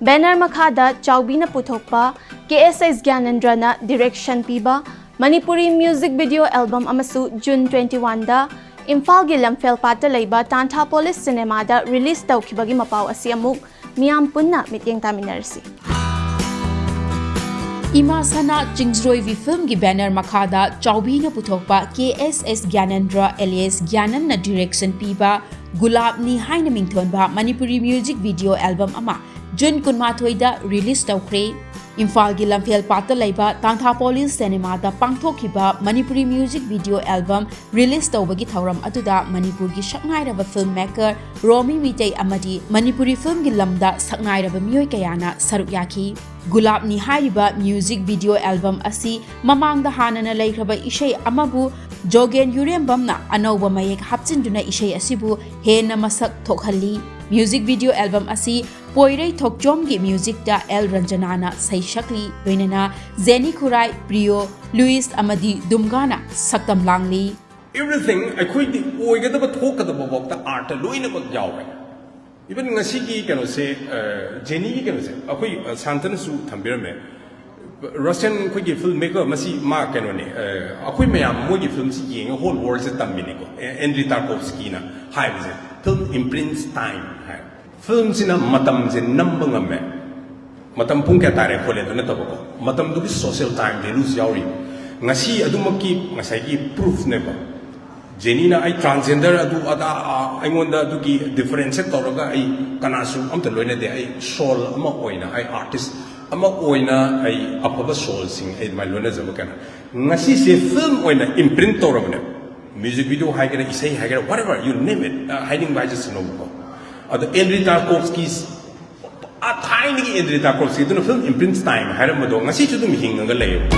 ꯕꯦꯅꯔ ꯃꯈꯥꯗ ꯆꯥꯎꯕꯤꯅ ꯄꯨꯊꯣꯛꯄ ꯀꯦ ꯑꯦꯁ ꯑꯦꯁ ꯒ꯭ꯌꯥꯅꯦꯟꯗ꯭ꯔꯅ ꯗꯤꯔꯦꯛꯁꯟ ꯄꯤꯕ ꯃꯅꯤꯄꯨꯔꯤ ꯃ꯭ꯌꯨꯖꯤꯛ ꯚꯤꯗꯤꯑꯣ ꯑꯦꯜꯕꯝ ꯑꯃꯁꯨ ꯖꯨꯟ ꯇ꯭ꯋꯦꯟꯇꯤ ꯋꯥꯟꯗ ꯏꯝꯐꯥꯜꯒꯤ ꯂꯝꯐꯦꯜ ꯄꯥꯠꯇ ꯂꯩꯕ ꯇꯥꯟꯊꯥ ꯄꯣꯂꯤꯁ ꯁꯤꯅꯦꯃꯥꯗ ꯔꯤꯂꯤꯁ ꯇꯧꯈꯤꯕꯒꯤ ꯃꯄꯥꯎ ꯑꯁꯤ ꯑꯃꯨꯛ ꯃꯤꯌꯥꯝ ꯄꯨꯟꯅ ꯃꯤꯠꯌꯦꯡ ꯇꯥꯃꯤꯟꯅꯔꯁꯤ꯫ ꯏꯃꯥ ꯁꯅꯥ ꯆꯤꯡꯖ꯭ꯔꯣꯏꯕꯤ ꯐꯤꯜꯝꯒꯤ ꯕꯦꯅꯔ ꯃꯈꯥꯗ ꯆꯥꯎꯕꯤꯅ ꯄꯨꯊꯣꯛꯄ ꯀꯦ ꯑꯦꯁ ꯑꯦꯁ ꯒ꯭ꯌꯥꯅꯦꯟꯗ꯭ꯔ ꯑꯦꯂꯤꯌꯥꯁ ꯒ꯭ꯌꯥꯅꯟꯅ ꯗꯤꯔꯦꯛꯁꯟ ꯄꯤꯕ ꯒꯨꯂꯥꯞꯅꯤ ꯍꯥꯏꯅ ꯃꯤꯡꯊꯣꯟꯕ ꯃꯅꯤꯄꯨꯔꯤ ꯃ꯭ꯌꯨꯖꯤꯛ ꯚꯤꯗꯤꯑꯣ ꯑꯦꯜꯕꯝ ꯑꯃ ꯖꯨꯟ ꯀꯨꯟꯃꯥꯊꯣꯏꯗ ꯔꯤꯂꯤꯁ ꯇꯧꯈ꯭ꯔꯦ꯫ ꯏꯝꯐꯥꯜꯒꯤ ꯂꯝꯐꯦꯜ ꯄꯥꯠꯇ ꯂꯩꯕ ꯇꯥꯟꯊꯥ ꯄꯣꯂꯤꯁ ꯁꯤꯅꯦꯃꯥꯗ ꯄꯥꯡꯊꯣꯛꯈꯤꯕ Manipuri music video album release ꯇꯧꯕꯒꯤ ꯊꯧꯔꯝ ꯑꯗꯨꯗ ꯃꯅꯤꯄꯨꯔꯒꯤ ꯁꯛꯅꯥꯏꯔꯕ ꯐꯤꯜꯝ ꯃꯦꯀꯔ ꯔꯣꯃꯤ ꯃꯤꯇꯩ ꯑꯃꯗꯤ ꯃꯅꯤꯄꯨꯔꯤ ꯐꯤꯜꯝꯒꯤ ꯂꯝꯗ ꯁꯛꯅꯥꯏꯔꯕ ꯃꯤꯑꯣꯏ ꯀꯌꯥꯅ ꯁꯔꯨꯛ ꯌꯥꯈꯤ꯫ ꯒꯨꯂꯥꯞꯅꯤ ꯍꯥꯏꯔꯤꯕ ꯃ꯭ꯌꯨꯖꯤꯛ ꯚꯤꯗꯤꯑꯣ ꯑꯦꯜꯕꯝ ꯑꯁꯤ ꯃꯃꯥꯡꯗ ꯍꯥꯟꯅꯅ ꯂꯩꯈ꯭ꯔꯕ ꯏꯁꯩ ꯑꯃꯕꯨ ꯖꯣꯒꯦꯟ ꯌꯨꯔꯦꯝꯕꯝꯅ ꯑꯅꯧꯕ ꯃꯌꯦꯛ ꯍꯥꯞꯆꯤꯟꯗꯨꯅ ꯏꯁꯩ ꯑꯁꯤꯕꯨ ꯍꯦꯟꯅ ꯃꯁꯛ ꯊꯣꯛꯍꯜꯂꯤ꯫ Music video album ꯑꯁꯤ ꯄꯣꯏꯔꯩ ꯊꯣꯛꯆꯣꯝꯒꯤ musicꯇ ꯑꯦꯜ ꯔꯟꯖꯅꯥꯅ ꯁꯩꯁꯛꯂꯤ, ꯂꯣꯏꯅꯅ ꯖꯦꯅꯤ ꯈꯨꯔꯥꯏ, ꯄ꯭ꯔꯤꯌꯣ, ꯂꯨꯏꯁ ꯑꯃꯗꯤ ꯗꯨꯝꯒꯥꯅ ꯁꯛꯇꯝ ꯂꯥꯡꯂꯤ꯫ Everything ꯑꯩꯈꯣꯏꯗꯤ ꯑꯣꯏꯒꯗꯕ ꯊꯣꯛꯀꯗꯕ ꯐꯥꯎꯗ artꯇ ꯂꯣꯏꯅꯃꯛ ꯌꯥꯎꯔꯦ꯫ Even ꯉꯁꯤꯒꯤ ꯀꯩꯅꯣꯁꯦ, ꯖꯦꯅꯤꯒꯤ ꯀꯩꯅꯣꯁꯦ ꯑꯩꯈꯣꯏ ꯁꯥꯟꯇꯅꯁꯨ ꯊꯝꯕꯤꯔꯝꯃꯦ꯫ Russian ꯑꯩꯈꯣꯏꯒꯤ film maker ꯃꯁꯤ ꯃꯥ ꯀꯩꯅꯣꯅꯤ, ꯑꯩꯈꯣꯏ ꯃꯌꯥꯝ ꯃꯣꯏꯒꯤ filmꯁꯤ ꯌꯦꯡꯉ whole worldꯁꯦ ꯇꯝꯃꯤꯅꯤꯀꯣ꯫ ꯑꯦꯟꯗ꯭ꯔꯤ ꯇꯥꯔꯀꯣꯞꯁꯀꯤꯅ ꯍꯥꯏꯕꯁꯦ, film imprints time ꯍꯥꯏ꯫ Filmꯁꯤꯅ ꯃꯇꯝꯁꯦ ꯅꯝꯕ ꯉꯝꯃꯦ꯫ ꯃꯇꯝ ꯄꯨꯡ ꯀꯌꯥ ꯇꯥꯔꯦ ꯈꯣꯠꯂꯦ ꯑꯗꯨ ꯅꯠꯇꯕꯀꯣ, ꯃꯇꯝꯗꯨꯒꯤ social time values ꯌꯥꯎꯔꯤ꯫ ꯉꯁꯤ ꯑꯗꯨꯃꯛꯀꯤ ꯉꯁꯥꯏꯒꯤ proofꯅꯦꯕ꯫ ꯖꯦꯅꯤꯅ ꯑꯩ transgender ꯑꯗꯨ ꯑꯗꯥ, ꯑꯩꯉꯣꯟꯗ ꯑꯗꯨꯒꯤ differentiate ꯇꯧꯔꯒ ꯑꯩ ꯀꯅꯥꯁꯨ ꯑꯝꯇ ꯂꯣꯏꯅꯗꯦ, ꯑꯩ soul ꯑꯃ ꯑꯣꯏꯅ, ꯑꯩ artist ꯑꯃ ꯑꯣꯏꯅ ꯑꯩ ꯑꯐꯕ soulꯁꯤꯡ ꯑꯩ ꯑꯗꯨꯃꯥꯏꯅ ꯂꯣꯏꯅꯖꯕ ꯀꯩꯅꯣ꯫ ꯉꯁꯤꯁꯦ film ꯑꯣꯏꯅ imprint ꯇꯧꯔꯕꯅꯦ꯫ Music video ꯍꯥꯏꯒꯦꯔꯥ, ꯏꯁꯩ ꯍꯥꯏꯒꯦꯔꯥ, whatever you name it, ꯍꯥꯏꯅꯤꯡꯕ ꯍꯥꯏꯖꯁꯅꯣꯕꯀꯣ꯫ ꯑꯗꯣ ꯑꯦꯟꯗ꯭ꯔꯤ ꯇꯥꯔꯀꯣꯞꯁꯀꯤ, ꯑꯥ ꯊꯥꯏꯅꯒꯤ ꯑꯦꯟꯗ꯭ꯔꯤ ꯇꯥꯔꯀꯣꯞꯁꯀꯤ ꯑꯗꯨꯅ film imprints time ꯍꯥꯏꯔꯝꯕꯗꯣ ꯉꯁꯤꯁꯨ ꯑꯗꯨꯝ ꯍꯤꯡꯉꯒ ꯂꯩꯌꯦꯕ꯫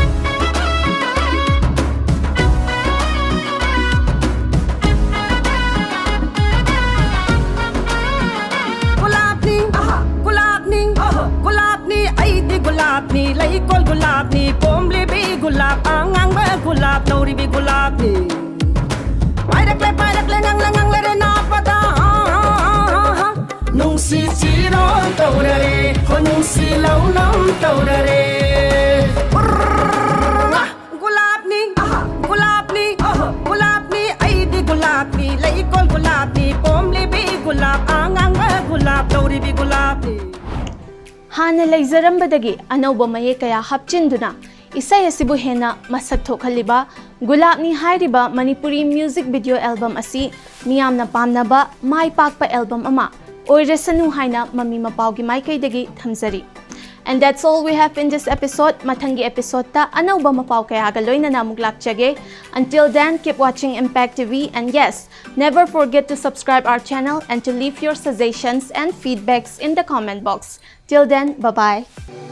ꯒꯨꯂꯥꯞꯅꯤ, ꯑꯍ, ꯒꯨꯂꯥꯞꯅꯤ, ꯑꯍ, ꯒꯨꯂꯥꯞꯅꯤ, ꯑꯩꯗꯤ ꯒꯨꯂꯥꯞꯅꯤ, ꯂꯩꯀꯣꯜ ꯒꯨꯂꯥꯞꯅꯤ, ꯄꯣꯝꯂꯤꯕꯤ ꯒꯨꯂꯥꯞ, ꯑꯉꯥꯡꯕ ꯒꯨꯂꯥꯞ, ꯅꯧꯔꯤꯕꯤ ꯒꯨꯂꯥꯞꯅꯤ꯫ ꯄꯥꯏꯔꯛꯂꯦ, ꯄꯥꯏꯔꯛꯂꯦ, ꯉꯥꯡꯂꯦ, ꯉꯥꯡꯂꯦ ꯔꯦ ꯅꯥꯄꯗ꯫ ꯅꯨꯡꯁꯤ ꯆꯤꯔꯣꯜ ꯇꯧꯔꯔꯦ, ꯍꯣ ꯅꯨꯡꯁꯤ ꯂꯧꯅꯝ ꯇꯧꯔꯔꯦ꯫ ꯒꯨꯂꯥꯞꯅꯤ, ꯑꯍ, ꯒꯨꯂꯥꯞꯅꯤ, ꯑꯍ, ꯒꯨꯂꯥꯞꯅꯤ, ꯑꯩꯗꯤ ꯒꯨꯂꯥꯞꯅꯤ, ꯂꯩꯀꯣꯜ ꯒꯨꯂꯥꯞꯅꯤ, ꯄꯣꯝꯂꯤꯕꯤ ꯒꯨꯂꯥꯞ, ꯑꯉꯥꯡꯕ ꯒꯨꯂꯥꯞ, ꯇꯧꯔꯤꯕꯤ ꯒꯨꯂꯥꯞꯅꯤ꯫ ꯍꯥꯟꯅ ꯂꯩꯖꯔꯝꯕꯗꯒꯤ ꯑꯅꯧꯕ ꯃꯌꯦꯛ ꯀꯌꯥ ꯍꯥꯞꯆꯤꯟꯗꯨꯅ ꯏꯁꯩ ꯑꯁꯤꯕꯨ ꯍꯦꯟꯅ ꯃꯁꯛ ꯊꯣꯛꯍꯜꯂꯤꯕ ꯒꯨꯂꯥꯞꯅꯤ ꯍꯥꯏꯔꯤꯕ ꯃꯅꯤꯄꯨꯔꯤ music video album ꯑꯁꯤ ꯃꯤꯌꯥꯝꯅ ꯄꯥꯝꯅꯕ ꯃꯥꯏ ꯄꯥꯛꯄ album ꯑꯃ ꯑꯣꯏꯔꯁꯅꯨ ꯍꯥꯏꯅ ꯃꯃꯤ ꯃꯄꯥꯎꯒꯤ ꯃꯥꯏꯀꯩꯗꯒꯤ ꯊꯝꯖꯔꯤ꯫ And that's all we have in this episode. ꯃꯊꯪꯒꯤ episodeꯇ ꯑꯅꯧꯕ ꯃꯄꯥꯎ ꯀꯌꯥꯒ ꯂꯣꯏꯅꯅ ꯑꯃꯨꯛ ꯂꯥꯛꯆꯒꯦ. Until then, keep watching Impact T V, and yes, never forget to subscribe our channel and to leave your suggestions and feedbacks in the comment box. Till then, bye-bye.